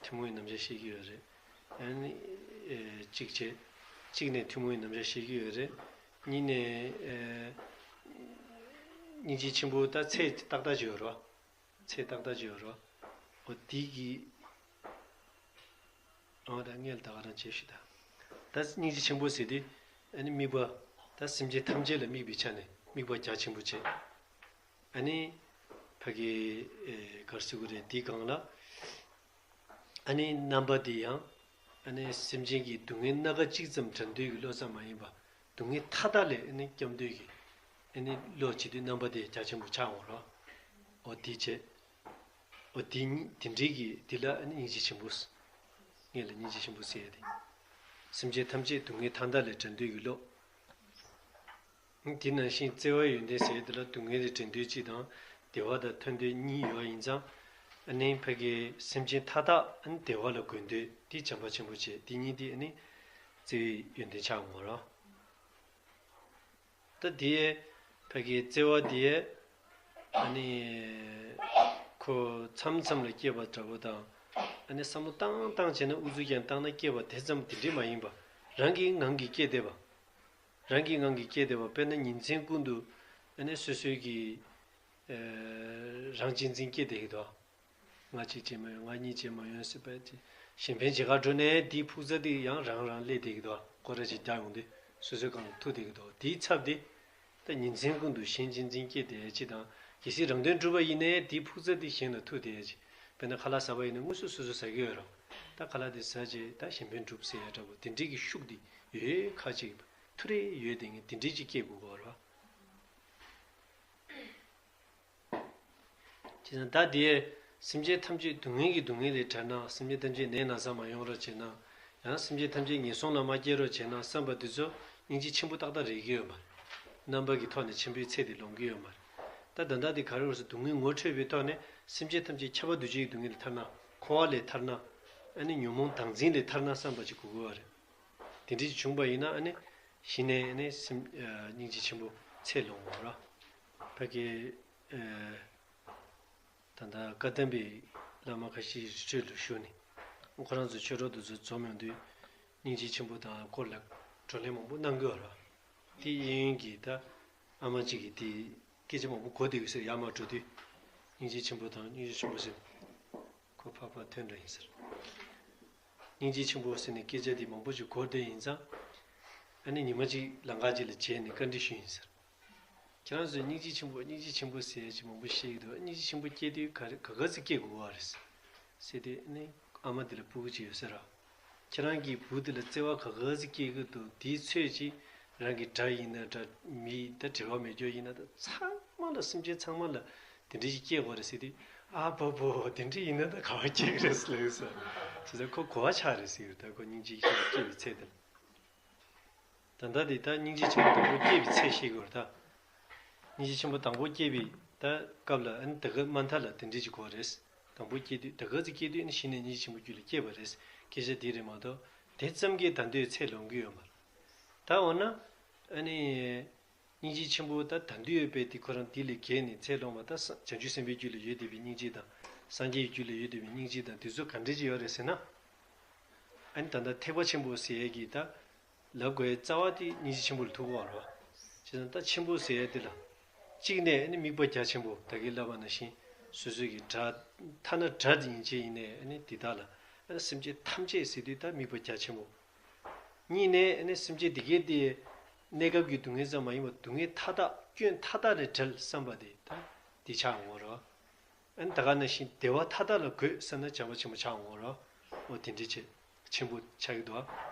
ཐུན་མོང་བའི་རྣམ་གཞག་བཤད་ཀྱི་ཡོད་རེད། ཨ་ནི། ཨེ། གཅིག་བྱས། གཅིག་ནས་ཐུན་མོང་བའི་རྣམ་གཞག་བཤད་ཀྱི་ཡོད་རེད། གཉིས་ནས། ཨེ། སྙིང་རྗེ་ཆེན་པོ་ད་ཚད་ཏག་ཏག་ཅིག་ཡོད་རེད་བ། ཚད་ཏག་ཏག་ཅིག་ཡོད་རེད་བ། འོ་དེ་གི། འོ་ད་ངས་ད་ག་རང་བྱས་ཤིག་ད། ད་སྙིང་རྗེ་ཆེན་པོ་ཟེར་དུས། ཨ་ནི་དམིགས་པ། ད་སེམས་ཅན་ཐམས་ཅད་ལ་དམིགས་པའི་ཆ་ནས་དམིགས་པ་རྒྱ་ཆེན་པོ་བྱས། ཨ་ནི། ཕ་གི། ཨེ། ག་རེ་ཟེར་དགོས་རེད། དེའི་སྒང་ལ། ཨ་ནི་རྣམ་པ་དེ་ཡང་། ཨ་ནི་སེམས་ཅན་གྱི་སྡུག་བསྔལ་སྣ་ཁ་གཅིག་ཙམ་དྲན་འདོད་ཀྱི་བློ་ཙམ་མ་ཡིན་པ། སྡུག་བསྔལ་མཐའ་དག་ལས་ཨ་ནི་སྐྱོབ་འདོད་ཀྱི། ཨ་ནི་བློ་བྱེད་དུས་རྣམ་པ་དེ་རྒྱ་ཆེན་པོ་ཆགས་འོང་རོགས། འོ་དེ་བྱས། འོ་དེ་ཉིད་དེ་འདྲའི་གི་དེ་ལ་ཨ་ནི་སྙིང་རྗེ་ཆེན་པོ། ངས་ལ་སྙིང་རྗེ་ཆེན་པོ་ཟེར་ཡ་དེ། སེམས་ཅན་ཐམས་ཅད་སྡུག་བསྔལ་མཐའ་དག་ལས་དྲན་འདོད་ཀྱི་བློ། དེ་ནང་བཞིན་བརྩེ་བའི་ཡོན་ཏན་ཟེར་ཡ་དེ་ལ་སྡུག་བསྔལ་ལས་དྲན་འདོད་གཅིག་དང་། བདེ་བ་དང་ཐོབ་འདོད་གཉིས་ཡོད་པ་ཡིན་ཙང་། ཨ་ནི་ཕ་གི་སེམས་ཅན་མཐའ་དག་ཨ་ནི་བདེ་བ་ལ་འགོད་འདོད་འདི་བྱམས་པ་ཆེན་པོ་བྱས། འདི་གཉིས་འདི་ཨ་ནི་བརྩེ་བའི་ཡོན་ཏན་ཆགས་འོང་རོགས། ད་དེའི་ཕ་གི་བརྩེ་བ་དེ་ཨ་ནི་ཁོ་མཚམས་མཚམས་ལ་སྐྱེས་པ་འདྲ་པོ་དང་། ཨ་ནི་བསམ་བློ་བཏང་བཏང་བྱས་ན་ཨུ་ཚུགས་ཀྱང་བཏང་ན་སྐྱེས་པ་དེ་ཙམ་དེ་འདྲས་མ་ཡིན་པ། རང་གི་ངང་གིས་སྐྱེས་བསྡད་པ། རང་གི་ངང་གིས་སྐྱེས་བསྡད་པ། དཔེར་ན་ཉིན་མཚན་ཀུན་ཏུ་ཨ་ནི་སོ་སོའི་གི་ཨ་རང་གཅེས་འཛིན་སྐྱེས་བསྡད་ཀྱི་འདུག་ང་གཅིག་བྱས་མ་ཡོང་། ང་གཉིས་བྱས་མ་ཡོང་ཟེར་བས་ཏེ། གཞན་ཕན་བྱེད་གར་འགྲོ་ནས་དེའི་ཕུགས་རྩ་དེ་ཡང་རང་རང་སླེབས་བསྡད་ཀྱི་འདུག་སྐོར་ར་ཅིག་རྒྱག་ཡོང་དུས་སོ་སོའི་སྒང་ལ་ཐུག་བསྡད་ཀྱི་འདུག་དེའི་ཚབ་དེ་ད་ཉིན་མཚན་ཀུན་ཏུ་གཞན་གཅེས་འཛིན་སྐྱེས་བསྡད་ཡ་ཅིག་དང་། གལ་སྲིད་རང་དོན་སྒྲུབ་པ་ཡིན་ནའི་དེའི་ཕུགས་རྩ་དེ་གཞན་ལ་ཐུག་བསྡད་ཡ་ཅིག་དཔེར་ན་ཁ་ལག་ཟ་བ་ཡིན་ན་དངོས་སུ་སོ་སོ་ཟ་གི་ཡོད་རེད། ད་ཁ་ལག་དེ་ཟ་བྱས་ད་གཞན་ཕན་སྒྲུབ་ཟེར་ཡ་འདྲ་པོ་དེ་འདྲས་ཀྱི་ཤུགས་དེ་ཡོད་ཁ་ཅིག་ཐུ་རེ་ཡོད་དེ་ངས་དེ་འདྲས་ཅིག་སྐྱེས་དགོས་ཀྱི་ཡོད་རེད། བྱས་ཙང་ད་དེ་སེམས་ཅན་ཐམས་ཅད་སྡུག་བསྔལ་གྱི་སྡུག་བསྔལ་ལས་བྲལ་ན། སེམས་ཅན་ཐམས་ཅད་ནད་ན་ཚ་མ་ཡོང་རོགས་བྱས་ན། ཡང་སེམས་ཅན་ཐམས་ཅད་ངན་སོང་ལ་མ་སྐྱེ་རོགས་བྱས་ན་བསམ་པ་འདི་ཚོ་སྙིང་རྗེ་ཆེན་པོ་ཏག་ཏག་རེག་གི་ཡོད་མ་རེད། རྣམ་པ་གི་ཐོག་ནས་ཆེན་པོའི་ཚད་དེ་ལོངས་ཀྱི་ཡོད་མ་རེད། ད་ད་ལྟ་དེ་ག་རེ་རེད་ཟེར་སྡུག་བསྔལ་ངོ་འཕྲོད་པའི་ཐོག་ནས་སེམས་ཅན་ཐམས་ཅད་ཁྱབ་པ་འདུ་བྱེད་ཀྱི་སྡུག་བསྔལ་ལས་ཐར་ན། འཁོར་བ་ལས་ཐར་ན། ཨ་ནི་ཉོན་མོངས་བདག་འཛིན་ལས་ཐར་ན་བསམ་པ་ཅིག་དགོས་ཀྱི་ཡོད་རེད། དེ་འདྲ་ཅིག་བྱུང་བ་ཡིན་ན་ཨ་ནི་གཞི་ནས་ཨ་ནི་སེམས་ཨ་སྙིང་རྗེ་ཆེན་པོ་ཚད་ལོངས་འོང་ར། ཕ་གི་ཨ། ད་ལྟ་བཀའ་གདམས་པའི་བླ་མ་ཁ་ཤས་རི་ཁྲོད་ལ་བཞུགས་ནས་ཁོ་རང་ཚོ་ཆོས་གྲོགས་དེ་ཚོ་འཛོམས་ཡོང་དུས་སྙིང་རྗེ་ཆེན་པོ་དང་སྐོར་ལ་བགྲོ་གླེང་མང་པོ་གནང་གི་ཡོད་རེད། དེ་གཡས་གཡོན་གྱི་ད་ཨ་མ་གཅིག་གིས་དེ་སྐད་ཆ་མང་པོ་གོ་བསྡད་ཡོད་ཟེར། ཡར་མར་འགྲོ་དུས་སྙིང་རྗེ་ཆེན་པོ་དང་སྙིང་རྗེ་ཆེན་པོ་ཟེར། ཁོ་ཕར་ཕར་ཐོན་འགྲོ་ཡིན་ཟེར། སྙིང་རྗེ་ཆེན་པོ་ཟེར་ནས་སྐད་ཆ་དེ་མང་པོ་ཞིག་གོ་བསྡད་ཡིན་ཙང་། ཨ་ནི་ཉི་མ་གཅིག་ལམ་ཁ་ཅིག་ལ་མཇལ་ནས་བཀའ་འདྲི་ཞུས་ཡིན་ཟེར། ཁྱེད་རང་ཚོས་སྙིང་རྗེ་ཆེན་པོ་སྙིང་རྗེ་ཆེན་པོ་ཟེར་ཡ་ཅིག་མང་པོ་བཤད་ཀྱི་འདུག་སྙིང་རྗེ་ཆེན་པོ་སྐྱེ་དུས་ག་རེ་ག་ག་ཚོད་སྐྱེ་དགོས་པ་རེད་ཟེར་དུས་ནི། ཨ་མ་དེ་ལ་སྤུ་གུ་ཅིག་ཡོད་ཟེར་ར། ཁྱེད་རང་གི་བུ་དེ་ལ་བརྩེ་བ་ག་ག་ཚོད་སྐྱེ་གི་འདུག་དེའི་ཚོད་ཅིག་རང་གི་དགྲ་ཡིན་ན་འདྲ། མི་ད་འབྲེལ་བ་མེད་རྒྱུ་ཡིན་ན་ད་ཚང་མ་ལ་སེམས་ཅན་ཚང་མ་ལ་དེ་འདྲ་ཞིག་སྐྱེ་དགོས་རེད་ཟེར་དུས། ཨ་བ་བོ་དེ་འདྲ་ཡིན་ན་ད་ག་བ་སྐྱེ་གི་རེད་ཟེར་ལབ་ཡོད་ཟེར། བྱས་ཙང་ཁོ་གོ་བ་ཆགས་རེད་ཟེར་གི་རེད། ད་ཁོ་སྙིང་རྗེ་ཞིག་སྐྱེ་བའི་ཚད་དེ་ལ། ད་ལྟ་འདི་ད་སྙིང་རྗེ་ཆེན་པོ་དང་པོ་སྐྱེས་པའི་ཚེ་ཤེས་དགོས་རེད་ད། སྙིང་རྗེ་ཆེན་པོ་དང་པོ་སྐྱེས་པའི་ད་སྐབས་ལ་ཨ་ནི་ད་ག་མ་མཐའ་ལ་དེ་འདྲ་ཅིག་གོ་རེད། དང་པོ་སྐྱེས་དུས་ད་ག་ཚོད་སྐྱེས་དུས་ཨ་ནི་གཞི་ནས་སྙིང་རྗེ་ཆེན་པོ་རྒྱུད་ལ་སྐྱེས་པ་རེད། སྐད་ཆ་དེ་རེད་མ་གཏོགས་དེ་ཙམ་གྱིས་ད་འདོད་ཚེ་ལོངས་ཀྱི་ཡོད་མ་རེད། ད་འོ་ན་ཨ་ནི་སྙིང་རྗེ་ཆེན་པོ་ད་ད་འདོད་ཡོད་པའི་དེ་ཁོ་རང་དེ་ལས་བརྒལ་ནས་ཚེ་ལོངས་པ་ད་ས་བྱང་ཆུབ་སེམས་དཔའི་རྒྱུད་ལ་ཡོད་བསྡད་པའི་སྙིང་རྗེ་དང་། སངས་རྒྱས་ཀྱི་རྒྱུད་ལ་ཡོད་བསྡད་པའི་སྙིང་རྗེ་དང་དེ་ཚོ་ག་འདྲ་ཅིག་ཡོད་རེད་ཟེར་ན། ཨ་ནི་ད་ལྟ་ཐེག་པ་ཆེན་པོ་ཟེར་ཡས་ཀྱི་ད་ལབ་དགོས་ཡའི་རྩ་བ་དེ་སྙིང་རྗེ་ཆེན་པོ་ལ་ཐུག་གི་ཡོད་རེད་བ། བྱས་ཙང་ད་ཆེན་པོ་ཟེར་ཡས་དེ་ལ་གཅིག་ནས་ཨ་ནི་དམིགས་པ་རྒྱ་ཆེན་པོ་ད་གིན་ལབ་པ་ནང་བཞིན་སོ་སོའི་གི་དགྲ། ཐ་ན་དགྲ་དེ་ཡིན་ཆེ་ཡིན་ནའི་ཨ་ནི་དེ་དག་ལ་ཨ་ནི་སེམས་ཅན་ཐམས་ཅད་ཟེར་དུས་ད་དམིགས་པ་རྒྱ་ཆེན་པོ། གཉིས་ནས་ཨ་ནི་སེམས་ཅན་འདི་གའི་དེ་གནས་སྐབས་ཀྱི་སྡུག་བསྔལ་ཙམ་མ་ཡིན་པར་སྡུག་བསྔལ་མཐའ་དག་སྐྱོན་མཐའ་དག་ལས་བྲལ་བསམ་པ་དེ་ད་དེ་ཆགས་འོང་རོགས། ཨ་ནི་ད་ག་ནང་བཞིན་བདེ་བ་མཐའ་དག་ལ་འགོད་བསམ་ན་བྱམས་པ་ཆེན་པོ་ཆགས་འོང་རོགས། འོ་དེ་འདྲའི་ཆེ་ཆེན་པོ་ཆགས་ཀྱི་འདུག་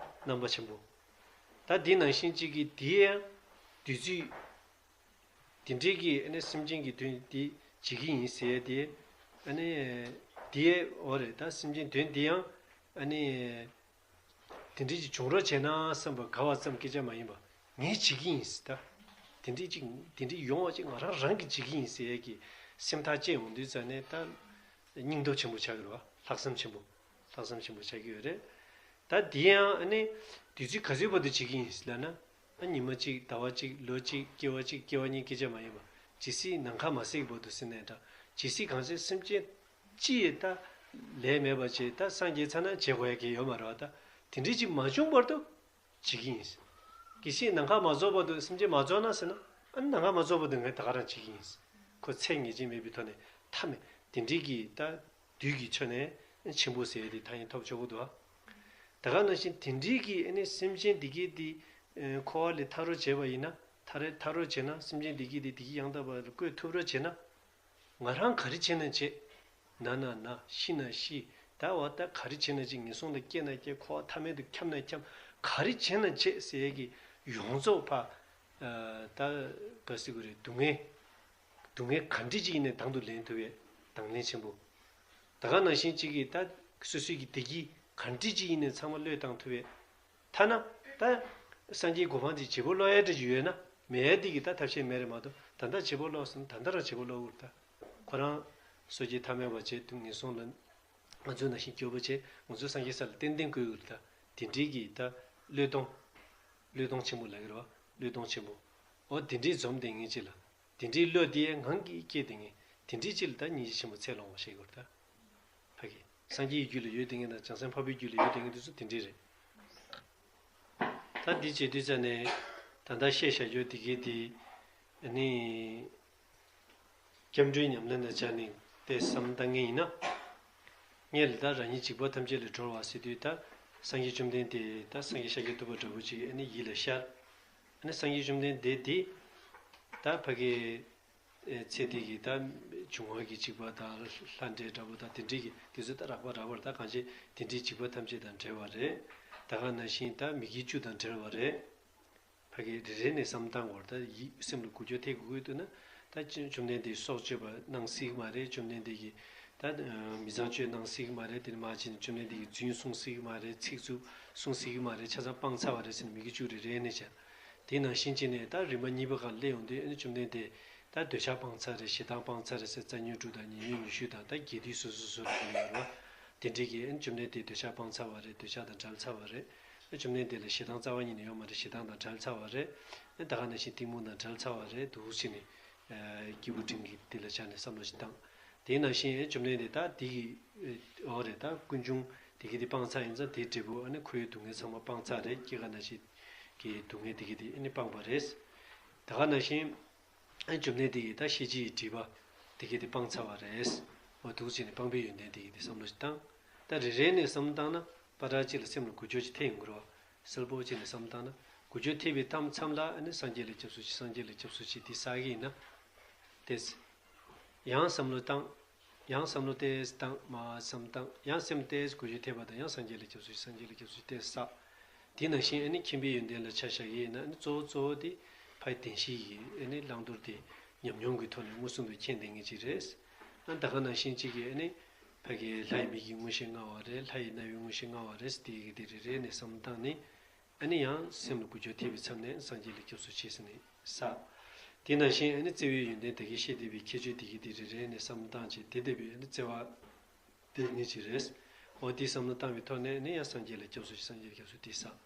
རྣམ་པ་ཆེན་པོ། ད་དེ་ནང་བཞིན་གཅིག་གིས་དེ་ཡང་བདུད་རྩི། དེ་འདྲའི་གི་ཨ་ནི་སེམས་ཅན་གྱི་དོན་དེ་བྱེད་ཀྱི་ཡིན་ཟེར་ཏེ། ཨ་ནི་དེ་འོ་རེད། ད་སེམས་ཅན་དོན་དེ་ཡང་ཨ་ནི་དེ་འདྲའི་ཅིག་བྱུང་རོགས་བྱས་ན་བསམ་པ་དགའ་བ་ཙམ་སྐད་ཆ་མ་ཡིན་པ། ངས་བྱེད་ཀྱི་ཡིན་ཟེར་ད། དེ་འདྲའི་ཅིག་དེ་འདྲའི་ཡོང་བ་ཅིག་ང་རང་རང་གིས་བྱེད་ཀྱི་ཡིན་ཟེར་ཡས་ཀྱི་སེམས་ཐག་བཅད་ཡོང་དུས་ཙ་ནས་ད་སྙིང་སྟོབས་ཆེན་པོ་ཆགས་ཀྱི་རེད་བ། ལྷག་བསམ་ཆེན་པོ། ལྷག་བསམ་ཆེན་པོ་ཆགས་ཀྱི་ཡོད་རེད། ད་དེ་ཡང་ཨ་ནི་དུས་ཚོད་ག་ཚོད་བར་དུ་བྱེད་ཀྱི་ཡིན་ལབ་ན། ཨ་ཉི་མ་གཅིག་ཟླ་བ་གཅིག་ལོ་གཅིག་སྐྱེ་བ་གཅིག་སྐྱེ་བ་གཉིས་སྐད་ཆ་མ་ཡིན་པ། ཇི་སྲིད་ནམ་མཁའ་མ་སྲིད་ཀྱི་བར་དུ་ཟེར་ནའི་འདྲ། ཇི་སྲིད་གང་ཚེ་སེམས་ཅན་ཅི་ཡི་ད་ལས་མེད་པ་བྱས་ད་སངས་རྒྱས་ཚར་ན་བྱེད་དགོས་ཡ་གི་ཡོད་མ་རེད་བ། ད་དེ་འདྲའི་ཅིག་མ་བྱུང་བར་དུ་བྱེད་ཀྱི་ཡིན། གལ་སྲིད་ནམ་མཁའ་མ་རྫོགས་བར་དུ་སེམས་ཅན་མ་རྫོགས་ན་ཟེར་ན། ཨ་ནི་ནམ་མཁའ་མ་རྫོགས་བར་དུ་ངས་ད་ག་རང་བྱེད་ཀྱི་ཡིན། ཁོ་ཚད་ངེས་ཅན་མེད་པའི་ཐོག་ནས་མཐའ་མེད་དེ་འདྲའི་གི་ད་དུས་ཀྱི་ཆ་ནས་ཆེན་པོ་ཟེར་ཡ་དེ་ཐག་ཉེ་ཐོབ་ཆོག་གི་འདུག་ཨ། ད་ག་ནང་བཞིན་དེ་འདྲའི་གི་ཨ་ནི་སེམས་ཅན་འདི་གའི་དེ་འཁོར་བ་ལས་ཐར་རོགས་བྱས་པ་ཡིན་ན། ཐར་རེ་ཐར་རོགས་བྱས་ན་སེམས་ཅན་འདི་གའི་དེ་བདེ་སྐྱིད་ཡང་དག་པ་ལ་བཀོད་ཐུབ་རོགས་བྱས་ན། ང་རང་ག་རེ་བྱས་ན་བྱེད། ན་ན་ན། ཤི་ན་ཤི། ད་བ་ད་ག་རེ་བྱས་ན་བྱེད། ངན་སོང་ལ་སྐྱེས་ན་སྐྱེས། འཁོར་བ་མཐའ་མེད་དུ་འཁྱམས་ན་འཁྱམས། ག་རེ་བྱས་ན་བྱེད་ཟེར་ཡས་ཀྱི་ཡོངས་རྫོགས་ཕ། ཨ་ད་ག་ཟེར་དགོས་རེད། སྡུག་བསྔལ། སྡུག་བསྔལ་ག་འདྲ་ཅིག་ཡིན་ནའི་དང་དུ་ལེན་ཐུབ་པའི་དང་ལེན་ཆེན་པོ། ད་ག་ནང་བཞིན་གཅིག་གིས་ད་སོ་སོའི་གི་བདེ་སྐྱིད་ག་འདྲ་ཅིག་ཡིན་ནའི་ཚང་མ་བློས་བཏང་ཐུབ་པའི། ཐ་ན་ད་སངས་རྒྱས་གོ་འཕང་དེ་བརྗེ་པོ་སློག་ཡ་འདྲ་ཅིག་ཡོད་ན། མེད་ཡ་དེ་གི་ད་ཐབས་ཤེས་མེད་རེད་མ་གཏོགས། ད་ལྟ་བརྗེ་པོ་སློག་སོང་ན་ད་ལྟ་རང་བརྗེ་པོ་སློག་དགོས་རེད་ད། ཁོ་རང་ སོ་སྐྱེ་ཐ་མལ་པ་བྱས་དུས་ངན་སོང་ལ་ང་ཚོ་ནང་བཞིན་སྐྱོ་པོ་བྱས་ང་ཚོ་སངས་རྒྱས་ས་ལ་ཏན་ཏན་བཀོད་ཡོད་ལ། ད་དེ་འདྲའི་གི་ད་བློས་གཏོང་། བློས་གཏོང་ཆེན་པོ་ལབ་ཀྱི་རེད་བ། བློས་གཏོང་ཆེན་པོ། འོ་དེ་འདྲའི་འཛོམས་བསྡད་མཁན་ཅིག་ལ། དེ་འདྲའི་བློ་དེ་ངང་གིས་སྐྱེས་བསྡད་མཁན། དེ་འདྲའི་ཅིག་ལ་ད་སྙིང་རྗེ་ཆེན་པོ་ཚད་ལོངས་པ་ཞིག་དགོས་རེད་ད། ཕ་གི། སངས་རྒྱས་ཀྱི་རྒྱུད་ལ་ཡོད་དེ་ངེས་དང་བྱང་སེམས་འཕགས་པའི་རྒྱུད་ལ་ཡོད་དེ་ངེས་དེ་ཚོ་དེ་འདྲས་རེད། ད་འདི་བྱེད་དུས་ཙ་ནས་ད་ལྟ་བཤད་བཞག་རྒྱུ་དེ་གའི་དེ་ནི། སྐྱབས་འགྲོའི་ཉམས་ལེན་དང་སྦྱར་ནས་དེ་བསམ་བཏང་ངེས་ཡིན་ན། ངེད་ལ་ད་རང་ཉིད་འཇིགས་པ་ཐམས་ཅད་ལས་སྒྲོལ་བ་ཟེར་དུས་ད་སངས་རྒྱས་བཅོམ་ལྡན་འདས་ད་སངས་རྒྱས་ཤཱཀྱ་ཐུབ་པ་འདྲ་བོ་ཅིག་ཨ་ནི་ཡིད་ལ་ཤར། ཨ་ནི་སངས་རྒྱས་བཅོམ་ལྡན་འདས་དེ་ད་ཕ་གི། ཨེ་ཚེ་འདི་གི་ད་འབྱུང་བ་གི་འཇིགས་པ་དང་ལྷ་འདྲེ་འདྲ་པོ་དང་དེ་འདྲའི་གི་དེ་ཚོ་ད་རགས་པ་རགས་པར་ད་གང་བྱེད་དེ་འདྲའི་འཇིགས་པ་ཐམས་ཅད་དང་བྲལ་བ་རེད། ད་ག་ནང་བཞིན་ད་མི་དགེ་བཅུ་དང་བྲལ་བ་རེད། ཕ་གི་རེ་རེ་ནས་བསམ་སྟངས་བར་ད་ཡིད་སེམས་ལ་འགུལ་སྐྱོད་ཐེབས་དགོས་ཀྱི་འདུག་ན། ད་བཅོམ་ལྡན་འདས་སྲོག་གཅོད་པ་གནང་སྲིད་ཀྱི་མ་རེད། བཅོམ་ལྡན་འདས་ཀྱིས་ད་མི་ཚངས་སྤྱོད་གནང་སྲིད་ཀྱི་མ་རེད། དེ་ནས་མ་བྱས་ནས་བཅོམ་ལྡན་འདས་ཀྱིས་རྫུན་གསུང་སྲིད་ཀྱི་མ་རེད། ཚིག་རྩུབ་གསུང་སྲིད་ཀྱི་མ་རེད། ཆ་ཚང་སྤངས་ཚར་བ་རེད་ཟེར་ནས་མི་དགེ་བཅུ་རེ་རེ་ནས་བྱས། དེ་ནང་བཞིན་བྱས་ནས་ད་རིམ་པ་གཉིས་པ་སྒང་སླེབས་ཡོང་དུས་ཨ་ནི་བཅོམ་ལྡན་འདས་ད་འདོད་ཆགས་སྤངས་ཚར་རེད། ཞེ་སྡང་སྤངས་ཚར་རེད་ཟེར་རྩ་ཉོན་དྲུག་དང་ཉེ་ཉོན་ཉི་ཤུ་དང་ད་དགེ་སྡིག་སོ་སོ་སོ་སོ་ལ་ཡོད་རེད་བ། དེ་འདྲའི་གི་ཨ་ནི་བཅོམ་ལྡན་འདས་འདོད་ཆགས་སྤངས་ཚར་བ་རེད། འདོད་ཆགས་དང་བྲལ་ཚར་བ་རེད། བཅོམ་ལྡན་འདས་ལ་ཞེ་སྡང་རྩ་བ་ཉིད་ནས་ཡོད་མ་རེད། ཞེ་སྡང་དང་བྲལ་ཚར་བ་རེད། ད་ག་ནང་བཞིན་གཏི་མུག་དང་བྲལ་ཚར་བ་རེད། འདུག་བྱས་ནས་སྐྱེས་བུ་འབྲིང་གི་དེ་ལ་ཆ་ནས་བསམ་བློ་ཞིག་བཏང་། དེ་ནང་བཞིན་བཅོམ་ལྡན་འདས་ད་དེ་གི་འོ་རེད། ད་ཀུན་འབྱུང་དེ་གི་དེ་སྤངས་ཚར་ཡིན་ཙང་དེའི་འབྲས་བུ་ཨ་ནི་འཁོར་བའི་སྡུག་བསྔལ་ཚང་མ་སྤངས་ཚར་རེད། སྐྱེ་རྒ་ན་འཆི་གི་སྡུག་བསྔལ་དེ་གི་དེ་ཨ་ནི་སྤངས་པ་རེད། ད་ག་ནང་བཞིན། ཨ་བཅོམ་ལྡན་འདས་ཀྱིས་ད་ཤེས་བྱའི་སྒྲིབ་པ་དེ་གའི་དེ་སྤངས་ཚར་བ་རེད། འོ་འདུག་བྱས་ནས་སྤངས་པའི་ཡོན་ཏན་དེ་གའི་དེ་བསམ་བློ་ཞིག་བཏང་། ད་རེ་རེ་ནས་བསམ་བློ་བཏང་ན་པ་ཏྲ་གཅིག་ལ་སེམས་ལ་འགུལ་སྐྱོད་ཅིག་ཐེབས་ཡོང་གི་རེད་བ། གསལ་པོ་བྱས་ནས་བསམ་བློ་བཏང་ན་འགུལ་སྐྱོད་ཐེབས་པའི་མཚམས་མཚམས་ལ་ཨ་ནི་སངས་རྒྱས་ལ་སྐྱབས་སུ་མཆི། སངས་རྒྱས་ལ་སྐྱབས་སུ་མཆི་དེ་བསགས་ཀྱི་ཡིན་ན། དེ། ཡང་བསམ་བློ་བཏང་། ཡང་བསམ་བློ་ཏོག་ཙམ་བཏང་། མར་བསམ་བཏང་། ཡང་སེམས་ཏོག་ཙམ་འགུལ་སྐྱོད་ཐེབས་པ་དང་ཡང་སངས་རྒྱས་ལ་སྐྱབས་སུ་མཆི། སངས་རྒྱས་ལ་སྐྱབས་སུ་མཆི་ཏོག་ཙམ་བསགས། དེ་ནང་བཞིན་ཨ་ནི་མཁྱེན་པའི་ཡོན་ཏན་ལ་ཆ་བཞག་གི་ཡིན་ན་ཨ་ནི་གཙོ་བོ་གཙོ་བོ་དེ་ཕ་བདེན་བཞིའི་ཨ་ནི་བླང་དོར་དེ་ཉམས་མྱོང་གི་ཐོག་ནས་མངོན་སུམ་དུ་མཁྱེན་བསྡད་མཁན་ཅིག་རེད། ཨ་ད་ག་ནང་བཞིན་གཅིག་གིས་ཨ་ནི་ཕ་གི་ལྷ་ཡི་མིག་གིས་མངོན་ཤེས་མངའ་བ་རེད། ལྷ་ཡི་རྣ་བས་མངོན་ཤེས་མངའ་བ་རེད། དེ་གི་དེ་རེ་རེ་ནས་བསམ་བློ་བཏང་ནས། ཨ་ནི་ཡང་སེམས་ལ་འགུལ་སྐྱོད་ཐེབས་པའི་མཚམས་ནས་སངས་རྒྱས་ལ་སྐྱབས་སུ་མཆི་ཟེར་ནས་བསགས། དེ་ནང་བཞིན་ཨ་ནི་བརྩེ་བའི་ཡོན་ཏན་ད་གིན་བཤད་བསྡད་པའི་ཁྱད་ཆོས་དེ་གི་དེ་རེ་རེ་ནས་བསམ་བློ་བཏང་བྱས། དེ་ལྟ་བུའི་ཨ་ནི་བརྩེ་བ་དེ་ཉིད་ཅིག་རེད། འོ་དེ་བསམ་བློ་བཏང་བའི་ཐོག་ནས་ཨ་ནི་ཡང་སངས་རྒྱས་ལ་སྐྱབས་སུ་མཆི། སངས་རྒྱས་ལ་སྐྱབས་སུ་མཆི་དེ་བསགས།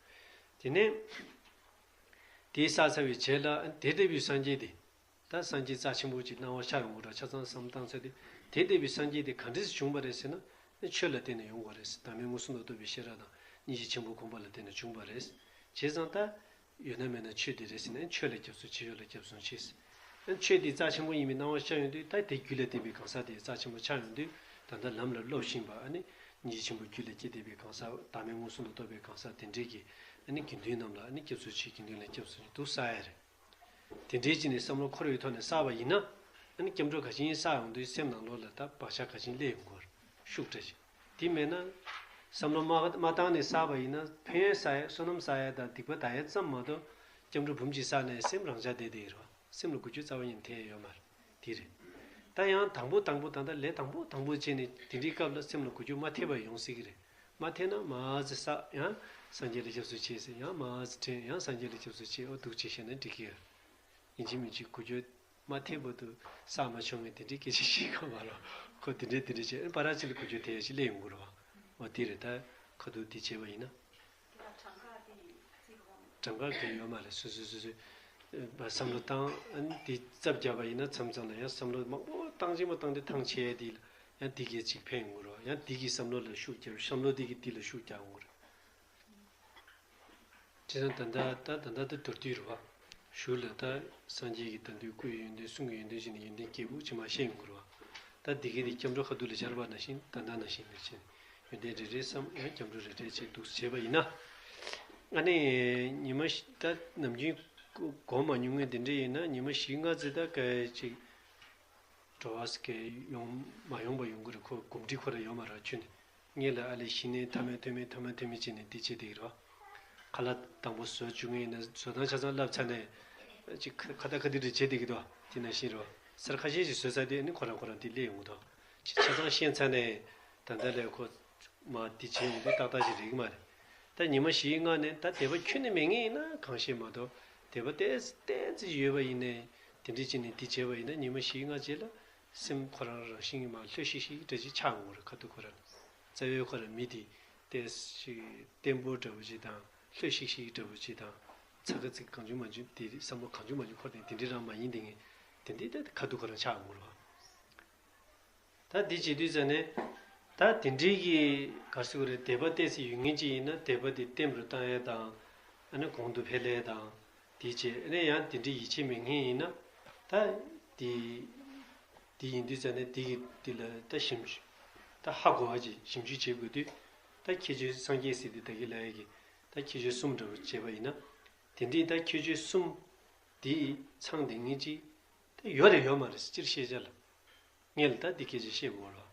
དེ་ནས་དེ་བསགས་ཚར་བའི་རྗེས་ལ་ཨ་ནི་དེ་ལྟ་བུའི་སངས་རྒྱས་དེ། ད་སངས་རྒྱས་རྩ་ཆེན་པོ་ཅིག་སྣང་བ་ཤར་ཡོང་གི་རེད། ཆ་ཚང་བསམ་བློ་བཏང་ཚར་དུས་དེ་ལྟ་བུའི་སངས་རྒྱས་དེ་ག་འདྲས་སེ་བྱུང་བ་རེད་ཟེར་ན། ཆོས་ལ་བརྟེན་ནས་ཡོང་དགོས་རེད། བདག་མེད་མངོན་སུམ་དུ་རྟོགས་པའི་ཤེས་རབ་དང་སྙིང་རྗེ་ཆེན་པོ་སྒོམ་པ་ལ་བརྟེན་ནས་བྱུང་བ་རེད། བྱས་ཙང་ད་ཡོད་ན་མེད་ན་ཆོས་དེ་རེད་ཟེར་ནས་ཆོས་ལ་སྐྱབས་སུ་མཆི། ཆོས་ལ་སྐྱབས་སུ་མཆི། ཆོས་དེ་རྩ་ཆེན་པོ་ཡིན་པའི་སྣང་བ་ཤར་ཡོང་དུས་ད་དེ་རྒྱུད་ལ་བསྟེན་པའི་གང་ཟག་དེ་རྩ་ཆེན་པོ་ཆགས་ཡོང་དུས་ད་ལྟ་ལམ་ལ་སློབ་བཞིན་པ་ཨ་ནི་སྙིང་རྗེ་ཆེན་པོ་རྒྱུད་ལ་སྐྱེས་བསྡད་པའི་གང་ཟག་བདག་མེད་མངོན་སུམ་དུ་རྟོགས་པའི་གང་ཟག་དེ་འདྲས་ཀྱི་ཨ་ནི་དགེ་འདུན་རྣམས་ལ་ཨ་ནི་སྐྱབས་སུ་མཆི། དགེ་འདུན་ལ་སྐྱབས་སུ་མཆི་འདུག་བསགས་ཡ་རེད། དེ་འདྲའི་ཅིག་ནས་བསམ་བློ་འཁོར་བའི་ཐོག་ནས་བསགས་པ་ཡིན་ན། ཨ་ནི་སྐྱབས་འགྲོ་ག་ཅིག་ཡིན་བསགས་ཡོང་དུས་སེམས་ནང་ལོགས་ལ་ད་བག་ཆགས་ག་ཅིག་སླེབས་ཡོང་གི་རེད། ཤུགས་དྲག་ཅིག་དེ་མེད་ན། བསམ་བློ་མ་མ་བཏང་ནས་བསགས་པ་ཡིན་ན་ཕན་ཡོན་བསགས་ཡ་བསོད་ནམས་བསགས་ཡ་དང་སྡིག་པ་དག་ཡ་ཙམ་མ་གཏོགས་སྐྱབས་འགྲོ་འབུམ་གཅིག་བསགས་ནས་སེམས་རང་འཇགས་བསྡད་བསྡད་ཡོད་རེད་བ། སེམས་ལ་འགུལ་སྐྱོད་རྩ་བ་ཉིད་ནས་ཐེབས་ཡ་ཡོད་མ་རེད། དེ་རེད། ད་ཡང་དང་པོ་དང་པོ་ད་ལྟ་ལས་དང་པོ་དང་པོ་བྱས་ནས་དེ་འདྲའི་སྐབས་ལ་སེམས་ལ་འགུལ་སྐྱོད་མ་ཐེབས་པ་ཡོང་སྲིད་ཀྱི་རེད། མ་ཐེབས་ན་མར་ཙམ་བསགས། ཡང་སངས་རྒྱས་ལ་སྐྱབས་སུ་མཆི་ཟེར། ཡང་མར་ཙམ་དྲན། ཡང་སངས་རྒྱས་ལ་སྐྱབས་སུ་མཆི། འོ་འདུག་བྱས་བྱས་ན་འགྲིག་གི་ཡོད། ཡིན་གཅིག་མིན་གཅིག་འགུལ་སྐྱོད་མ་ཐེབས་བར་དུ་བསགས་མ་བྱུང་བའི་དེ་འདྲའི་སྐད་ཆ་ཞིག་གང་མ་རེད། ཁོ་དེ་འདྲའི་དེ་འདྲའི་བྱས་ཨ་ནི་ཕར་ཅིག་ལ་འགུལ་སྐྱོད་དེ་ཞིག་སླེབས་ཡོང་གི་རེད་བ། འོ་དེ་རེད། ད་ཁ་ཐུག་དེ་བྱས་པ་ཡིན་ན། གྲངས་ཀ་དེ་ཡོད་མ་རེད། སོ་སོ་སོ་སོའི་བསམ་བློ་བཏང་། ཨ་ནི་དེ་རྩབ་རྒྱབ་པ་ཡིན་ན་མཚམས་མཚམས་ལ་ཡང་བསམ་བློ་མང་པོ་བཏང་ཅིག་མ་བཏང་དེ་ཐང་ཆད་དེ་ལ་ཡང་དེ་གས་ཅིག་ཕན་ཡོང་གི་རེད། ཡང་དེ་གིས་བསམ་བློ་ལ་ཤུགས་རྒྱབ། བསམ་བློ་དེ་གིས་དེ་ལ་ཤུགས་རྒྱག་ཡོང་གི་རེད། བྱས་ཙང་ད་ལྟ་ད་ད་ལྟ་ད་མདོར་བསྡུས་རེད་བ། གཞུག་ལ་ད་སངས་རྒྱས་ཀྱི་ད་དུང་སྐུ་ཡི་ཡོན་ཏན་གསུང་གི་ཡོན་ཏན་བྱས་ནས་ཡོན་ཏན་རྒྱས་པོ་ཅིག་མར་བཤད་ཡོང་གི་རེད་བ། ད་འདི་གའི་དེ་སྐྱབས་འགྲོ་ཁ་ཐུག་ལ་སྦྱར་བ་ནང་བཞིན་ད་ལྟ་ནང་བཞིན་ལ་བྱས་ནས་ཡོན་ཏན་རེ་རེ་བསམ། ཡང་སྐྱབས་འགྲོ་རེ་རེ་བྱས་འདུག་བྱས་པ་ཡིན་ན། ཨ་ནི་ཉི་མ་བཞི་ད་ནམ་རྒྱུན་གོ་མ་མྱོང་མཁན་དེ་འདྲ་ཡིན་ན་ཉི་མ་བཞི་ལྔ་ཙམ་ད་ག་ཅིག་འགྲོ་བ་སྐད་ཡོང་མ་ཡོང་པ་ཡོང་གི་རེད། ཁོ་གོམས་འདྲིས་ཁོ་རང་ཡོད་མ་རེད། ཁྱོད་ནི་ངེད་ལ་ཨ་ལས་གཞི་ནས་ཐ་མལ་ཐོན་མེད་ཐ་མལ་ཐོན་མེད་བྱས་ནས་འདི་བྱེད་བསྡད་ཀྱི་རེད་བ། ཁ་ལག་དང་པོ་བཟོ་བཅུག་མཁན་ཡིན་ན་བཟོ་སྟངས་ཆ་ཚང་བསླབས་ཚར་ནས་ཅིག་ཁ་ཁ་ཏ་ཁ་ཏི་རེ་བྱེད་བསྡད་ཀྱི་འདུག་དེ་ནང་བཞིན་རེད་བ། ཚར་ཁ་ཤས་ཤིག་བཟོས་ཚར་དུས་ཨ་ནི་ཁོ་རང་ཁོ་རང་འདི་སླེབས་ཡོང་གི་འདུག་ཆ་ཚང་ཤེས་ཚར་ནས་ད་ལྟ་ལས་ཁོ་མ་འདི་བྱེད་ཡོང་དུས་ཏག་ཏག་ཅིག་རེད་ཀྱི་མ་རེད། ད་ཉི་མ་བཞི་ལྔ་ནས་ད་དད་པ་ཁྱོན་ནས་མེད་མཁན་ཡིན་ན་གང་ཤེས་མ་གཏོགས་དད་པ་ཏོག་ཙམ་ཏོག་ཙམ་ཡོད་པ་ཡིན་ནའི་དེ་འདྲ་བྱས་ནས་འདི་བྱས་པ་ཡིན་ན་ཉི་མ་བཞི་ལྔ་རྗེས་ལ་ སེམས་ཁོ་རང་རང་བཞིན་གྱིས་མར་ལྷོད་ཤིག་ཤིག་འདྲ་ཅིག་ཆགས་འོང་བ་རེད། ཁ་ཐུག་ཁོ་རང་རྩ་བའི་ཁོ་རང་མི་དེ་ཏོག་ཙམ་ཞིག་བརྟན་པོ་འདྲ་བོ་ཅིག་དང་ལྷོད་ཤིག་ཤིག་འདྲ་བོ་ཅིག་དང་། ཚ་ག་ཚིག་གང་བྱུང་མང་བྱུང་དེ་བསམ་བློ་གང་བྱུང་མང་བྱུང་འཁོར་ཏེ་དེ་འདྲའི་རང་མ་ཡིན་དེ་ངས་དེ་འདྲའི་ད་ཁ་ཐུག་ཁོ་རང་ཆགས་འོང་བ་རེད་བ། ད་འདི་བྱེད་དུས་ཙ་ནས། ད་དེ་འདྲའི་གི་ག་རེ་ཟེར་དགོས་རེད། དད་པ་ཏོག་ཙམ་ཡོད་མཁན་ཅིག་ཡིན་ན་དད་པ་དེ་བརྟན་པོར་བཏང་ཡས་དང་། ཨ་ནི་གོང་དུ་འཕེལ་ཡས་དང་། དེ་བྱས་ཨ་ནི་ཡང་དེ་འདྲའི་ཡིད་ཆེས་མེད་མཁན་ཡིན་ན། ད་དེ་དེ་ཡིན་དུས་ཙ་ནས་དེ་གི་དེ་ལ་ད་ཞིབ་འཇུག་ད་ཧ་གོ་བ་ཅིག་ཞིབ་འཇུག་བྱེད་དགོས་དུས། ད་ཁྱད་ཆོས་སངས་རྒྱས་ཟེར་དེ་ད་གི་ལ་ཡ་གི་ད་ཁྱད་ཆོས་གསུམ་འདྲ་བོ་བྱས་པ་ཡིན་ན། དེ་འདྲའི་ད་ཁྱད་ཆོས་གསུམ་དེ་ཚང་དེ་ངེས་ཅིག་ད་ཡོད་རེད་ཡོད་མ་རེད། སྤྱིར་ཤེས་བྱ་ལ། སྔོན་ལ་ད་འདི་སྐད་ཆ་བཤད་དགོས་རེད།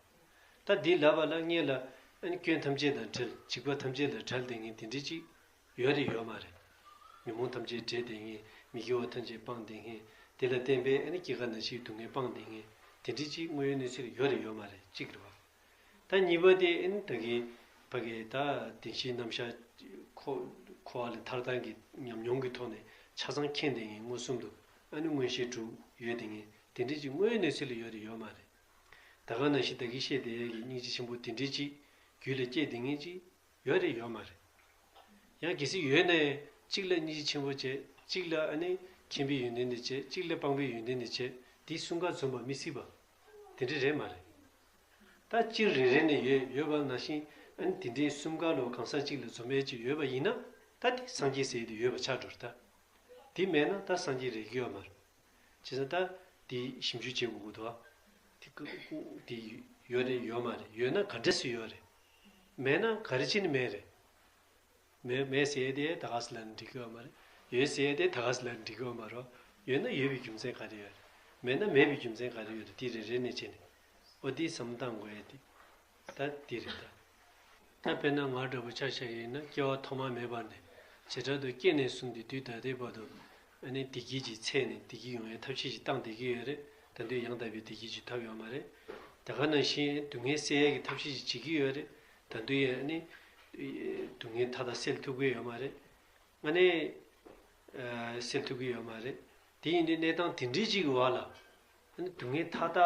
ད་འདི་ལབ་པ་ལ་སྔོན་ལ་ཨ་ནི་སྐྱོན་ཐམས་ཅད་དང་བྲལ། འཇིགས་པ་ཐམས་ཅད་ལས་བྲལ་བསྡད་མཁན་དེ་འདྲ་ཅིག་ཡོད་རེད་ཡོད་མ་རེད། ཉོན་མོངས་ཐམས་ཅད་བྲལ་བསྡད་མཁན། མི་དགེ་བ་ཐམས་ཅད་སྤངས་བསྡད་མཁན། དེ་ལ་བརྟེན་པའི་ཨ་ནི་སྐྱེ་རྒ་ན་འཆིའི་སྡུག་བསྔལ་སྤངས་བསྡད་མཁན་དེ་འདྲ་ཅིག་དངོས་ཡོད་གནས་ཚུལ་ལ་ཡོད་རེད་ཡོད་མ་རེད་གཅིག་རེད་བ། ད་གཉིས་པ་དེ་ཨ་ནི་ད་གིན་ཕ་གི་ད་བདེན་བཞིའི་རྣམ་གཞག་འཁོར་འཁོར་བ་ལས་ཐར་སྟངས་ཀྱི་ཉམས་མྱོང་གི་ཐོག་ནས་ཆ་ཚང་མཁྱེན་བསྡད་མཁན། མངོན་སུམ་དུ་ཨ་ནི་མངོན་ཤེས་གྲུབ་ཡོད་བསྡད་མཁན་དེ་འདྲ་ཅིག་དངོས་ཡོད་གནས་ཚུལ་ལ་ཡོད་རེད་ཡོད་མ་རེད། ད་ག་ནང་བཞིན་ད་གིན་བཤད་བསྡད་ཡས་ཀྱི་སྙིང་རྗེ་ཆེན་པོ་དེ་འདྲ་ཅིག་རྒྱུད་ལ་སྐྱེས་བསྡད་མཁན་ཅིག་ཡོད་རེད་ཡོད་མ་རེད། ཡང་གལ་སྲིད་ཡོད་ན་ཡང་གཅིག་ལ་སྙིང་རྗེ་ཆེན་པོ་བྱས། གཅིག་ལ་ཨ་ནི་མཁྱེན་པའི་ཡོན་ཏན་དེ་བྱས། གཅིག་ལ་སྤངས་པའི་ཡོན་ཏན་དེ་བྱས། དེ་གསུམ་ཀ་འཛོམས་པ་མི་སྲིད་པ་དེ་འདྲ་རེད་མ་རེད། ད་སྤྱིར་རེ་རེ་ནས་ཡོད་ཡོད་པ་ནང་བཞིན་ཨ་ནི་དེ་འདྲའི་གསུམ་ཀ་ལོ་གང་ཟག་གཅིག་ལ་འཛོམས་ཡས་ཅིག་ཡོད་པ་ཡིན་ན། ད་དེ་སངས་རྒྱས་ཟེར་ཡས་དེ་ཡོད་པ་ཆགས་འགྲོ་རེད་ད། དེ་མེད་ན་ད་སངས་རྒྱས་རེད་ཀྱི་ཡོད་མ་རེད། བྱས་ཙང་ད་དེ་ཞིབ་འཇུག་བྱེད་དགོས་ཀྱི་འདུག་བ། དེ་ཀ་ཀ་དེ་ཡོད་རེད་ཡོད་མ་རེད། ཡོད་ན་ག་འདྲ་སེ་ཡོད་རེད། མེད་ན་ག་རེ་བྱས་ནས་མེད་རེད། མེད་མེད་ཟེར་ཡས་དེ་ད་ག་སེ་ལབ་ན་འགྲིག་གི་ཡོད་མ་རེད། ཡོད་ཟེར་ཡས་དེ་ད་ག་སེ་ལབ་ན་འགྲིག་གི་ཡོད་མ་རེད། ཡོད་ན་ཡོད་པའི་རྒྱུ་མཚན་ག་རེ་ཡོད་རེད། མེད་ན་མེད་པའི་རྒྱུ་མཚན་ག་རེ་ཡོད་རེད། དེ་རེ་རེ་ནས་བྱས་ནས། འོ་དེ་བསམ་བློ་བཏང་དགོས་ཡས་དེ། ད་དེ་རེད་ད། ད་དཔེར་ན་ང་འདྲ་པོ་ཆ་བཞག་ཡིན་ན་སྐྱེ་བ་ཐོག་མ་མེད་པ་ནས་བྱེ་བྲག་ཏུ་སྐྱེས་ནས་བཟུང་སྟེ་དུས་ད་ལྟའི་བར་དུ་ཨ་ནི་བདེ་སྐྱིད་ཀྱི་ཚད་ནས་བདེ་སྐྱིད་ཡོང་ཡའི་ཐབས་ཤེས་ཤིག་བཏང་བསྡད་ཀྱི་ཡོད་རེད། ད་དུང་ཡང་དག་པའི་བདེ་སྐྱིད་ཅིག་ཐོབ་ཡོད་མ་རེད། ད་ག་ནང་བཞིན་སྡུག་བསྔལ་སེལ་ཡས་ཀྱི་ཐབས་ཤེས་ཤིག་བྱེད་ཀྱི་ཡོད་རེད། ད་དུང་ཡང་ཨ་ནི་སྡུག་བསྔལ་མཐའ་དག་སེལ་ཐུབ་ཀྱི་ཡོད་མ་རེད། ཨ་ནི་ཨ་སེལ་ཐུབ་ཀྱི་ཡོད་མ་རེད། དེ་ཡིན་དུས་གནས་སྟངས་དེ་འདྲའི་ཅིག་གི་བར་ལ་ཨ་ནི་སྡུག་བསྔལ་མཐའ་དག་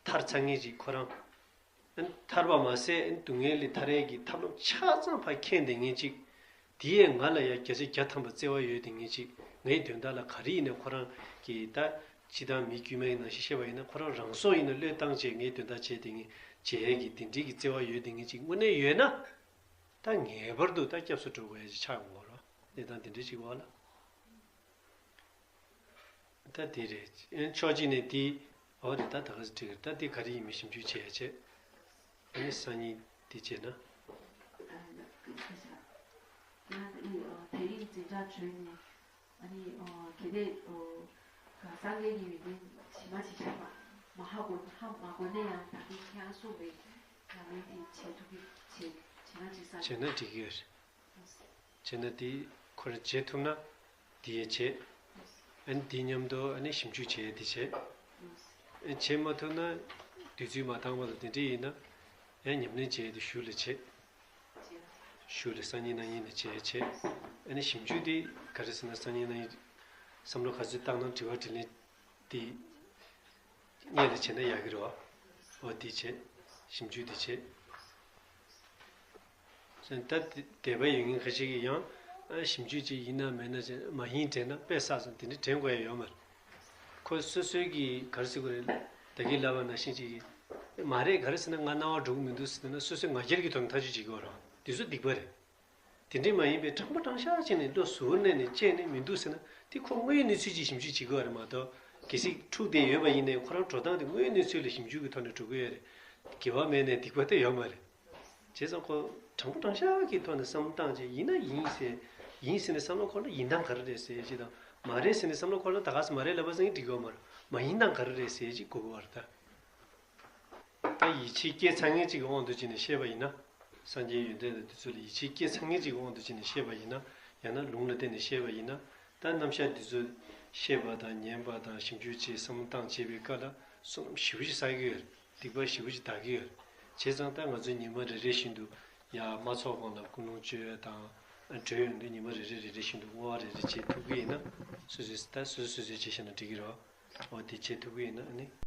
ཐར་ཚར་མཁན་ཅིག་ཁོ་རང་། ཨ་ནི་ཐར་པ་མ་ཟད་ཨ་ནི་སྡུག་བསྔལ་ལས་ཐར་ཡས་ཀྱི་ཐབས་ལམ་ཆ་ཚང་ཕར་མཁྱེན་བསྡད་མཁན་ཅིག། དེ་ཡས་ང་ལ་ཡང་བརྒྱ་ཆ་བརྒྱ་ཐམ་པ་བརྩེ་བ་ཡོད་བསྡད་མཁན་ཅིག། ངའི་དོན་དག་ལ་ག་རེ་ཡིན་ནའི་ཁོ་རང་གིས་ད་སྤྱིར་བཏང་མི་དཀྱུས་མའི་ནང་བཞིན་བཤད་པ་ཡིན་ན་ཁོ་རང་རང་སྲོག་ཡིན་ན་བློས་བཏང་བྱས་ངའི་དོན་དག་བྱས་བསྡད་མཁན་བྱེད་ཡས་ཀྱི་དེ་འདྲའི་གི་བརྩེ་བ་ཡོད་བསྡད་མཁན་ཅིག་དངོས་གནས་ཡོད་ན། ད་ངེས་པར་དུ་ད་སྐྱབས་སུ་འགྲོ་དགོས་ཡ་ཞིག་ཆགས་ཡོང་གི་རེད། གནས་སྟངས་དེ་འདྲ་ཞིག་འོག་ལ། ད་དེ་རེད། ཨེ་ཕྱོགས་གཅིག་ནས་དེ། འོ་རེད། ད་ད་ག་ཚོད་འགྲིག་རེད། ད་དེ་ག་རེ་ཡིན་མིན་ཞིབ་འཇུག་བྱེད་ཡ་བྱེད། ཨ་ནི་སང་ཉིན་དེ་བྱས་ན། ང་དེ་རིང་འཛིན་གྲྭ་གྲོལ་ནས་ཨ་ནི་གལ་ཏེ་ག་སངས་རྒྱས་ཀྱི་ཡོན་ཏན་ཇི་མ་ཇི་བཞིན་པ་མ་ཧ་གོ་ཧ་མ་གོ་ན་ཡང་ད་ལྟའི་ཁྱེད་རང་གསུངས་པའི་ལམ་རིམ་དེ་བྱེད་ཐུབ་ཀྱི་བྱེད་བྱེད་ན་འགྲིག་ས་རེད། བྱས་ན་འགྲིག་གི་ཡོད་རེད། བྱས་ན་དེ་ཁོ་རང་བྱེད་ཐུབ་ན་དེ་ཡས་བྱེད། ཨ་ནི་དེ་མཉམ་དུ་ཨ་ནི་ཞིབ་འཇུག་བྱེད་ཡས་དེ་བྱེད། ཨ་ནི་བྱེད་མ་ཐུབ་ན་དུས་ཚོད་མ་འདང་བ་ལ་དེ་འདྲ་ཡིན་ན་ཡང་ཉམས་ལེན་བྱེད་ཡས་དེ་གཞུག་ལ་བྱེད། གཞུག་ལ་སང་ཉིན་གནངས་ཉིན་ལ་བྱེད་ཡས་བྱེད། ཨ་ནི་ཞིབ་འཇུག་དེ་ག་རེ་ཟེར་ན་སང་ཉིན་གནངས་ཉིན་བསམ་བློ་ག་ཚོད་བཏང་ན་དྲི་བ་དྲིས་ལན་དེ། སྔོན་ལ་བྱས་ན་ཡག་གི་རེད་བ། འོ་དེ་བྱེད། ཞིབ་འཇུག་དེ་བྱེད། ད་དེ་དད་པ་ཡོད་མཁན་ཁ་ཤས་ཀྱིས་ཡང་ཨ་ཞིབ་འཇུག་ཅིག་ཡིན་ན་མེད་ན་ཅིག་མ་ཡིན་དྲན་ན་དཔེ་བསགས་སོང་། དེ་འདྲ་དྲན་དགོས་ཡ་ཡོད་མ་རེད། ཁོ་སོ་སོའི་གི་ག་རེ་ཟེར་དགོས་རེད། ད་གིན་ལབ་པ་ནང་བཞིན་ཅིག་གིས་མ་རེད། ག་རེ་ཟེར་ན་ང་སྣང་བ་འགྲོ་གི་མི་འདུག་ཟེར་ན་སོ་སོའི་ང་རྒྱལ་གྱི་ཐོག་ནས་ཐག་གཅོད་བྱེད་ཀྱི་ཡོད་རེད་བ། དེ་ཚོ་སྡིག་པ་རེད། དེ་འདྲ་མ་ཡིན་པའི་དྲང་པོ་དྲང་བཞག་བྱས་ནས་བློ་གཟུར་གནས་ནས་བཅད་ནས་མི་འདུག་ཟེར་ན་དེ་ཁོ་དངོས་ཡོད་གནས་ཚུལ་ཅིག་ཞིབ་འཇུག་བྱེད་དགོས་པ་རེད་མ་གཏོགས། གལ་སྲིད་འཁྲུག་བསྡད་ཡོད་པ་ཡིན་ནའི་ཁོ་རང་འགྲོ་སྟངས་དེ་དངོས་ཡོད་གནས་ཚུལ་ལ་ཞིབ་འཇུག་གི་ཐོག་ནས་འགྲོ་གི་ཡོད་རེད། དགེ་བ་མེད་ནའི་སྡིག་པ་དེ་ཡོད་མ་རེད། བྱས་ཙང་ཁོ་དྲང་པོ་དྲང་བཞག་གི་ཐོག་ནས་བསམ་བློ་བཏང་བྱས་ཡིན་ན་ཡིན་ཟེར། ཡིན་ཟེར་ནས་བསམ་བློ་འཁོར་ན་ཡིན་སྟངས་ག་རེ་རེད་ཟེར་ཅིག་དང་། མ་རེད་ཟེར་ནས་བསམ་བློ་འཁོར་ན་ད་ག་སེ་མ་རེད་ལབ་པ་ཟེར་མཁན་འགྲིག་གི་ཡོད་མ་རེད། མ་ཡིན་སྟངས་ག་རེ་རེད་ཟེར་ཅིག་དགོས་ཀྱི་ཡོད་རེད་ད། ད་ཡིད་ཆེས་སྐྱེས་ཚར་མཁན་གཅིག་གི་དབང་དུ་བྱས་ནས་བཤད་པ་ཡིན་ན། སངས་རྒྱས་ཡོན་ཏན་དང་དེ་ཚོ་ལ་ཡིད་ཆེས་སྐྱེས་ཚར་མཁན་གཅིག་གི་དབང་དུ་བྱས་ནས་བཤད་པ་ཡིན་ན། ཡང་ན་ལུང་ལ་བརྟེན་ནས་བཤད་པ་ཡིན་ན། ད་རྣམ་གཞག་འདི་ཚོ་ཤེས་པ་དང་ཉན་པ་དང་ཞིབ་འཇུག་བྱེད། བསམ་བློ་བཏང་བྱེད་པའི་སྐབས་ལ་བསོད་ནམས་ཞེ་པོ་ཅིག་བསགས་ཀྱི་ཡོད་རེད། སྡིག་པ་ཞེ་པོ་ཅིག་དག་གི་ཡོད་རེད། བྱས་ཙང་ད་ང་ཚོ་ཉི་མ་རེ་རེ་བཞིན་དུ་ཡར་མ་ཚོགས་གོང་ལ་ཀུན་སློང་བཅོས་དང་། གྲོལ་ཡོང་དུས་ཉི་མ་རེ་རེ་རེ་རེ་བཞིན་དུ་བསྔོ་བ་རེ་རེ་བྱེད་ཐུབ་ཀྱི་ཡིན་ན། སོ་སོས་ད་སོ་སོ་སོ་སོས་བྱེད་ཤེས་ན་འགྲིག་གི་རེད་བ། འོ་དེ་བྱེད་ཐུབ་ཀྱི་ཡིན་ན་ཨ་ནི་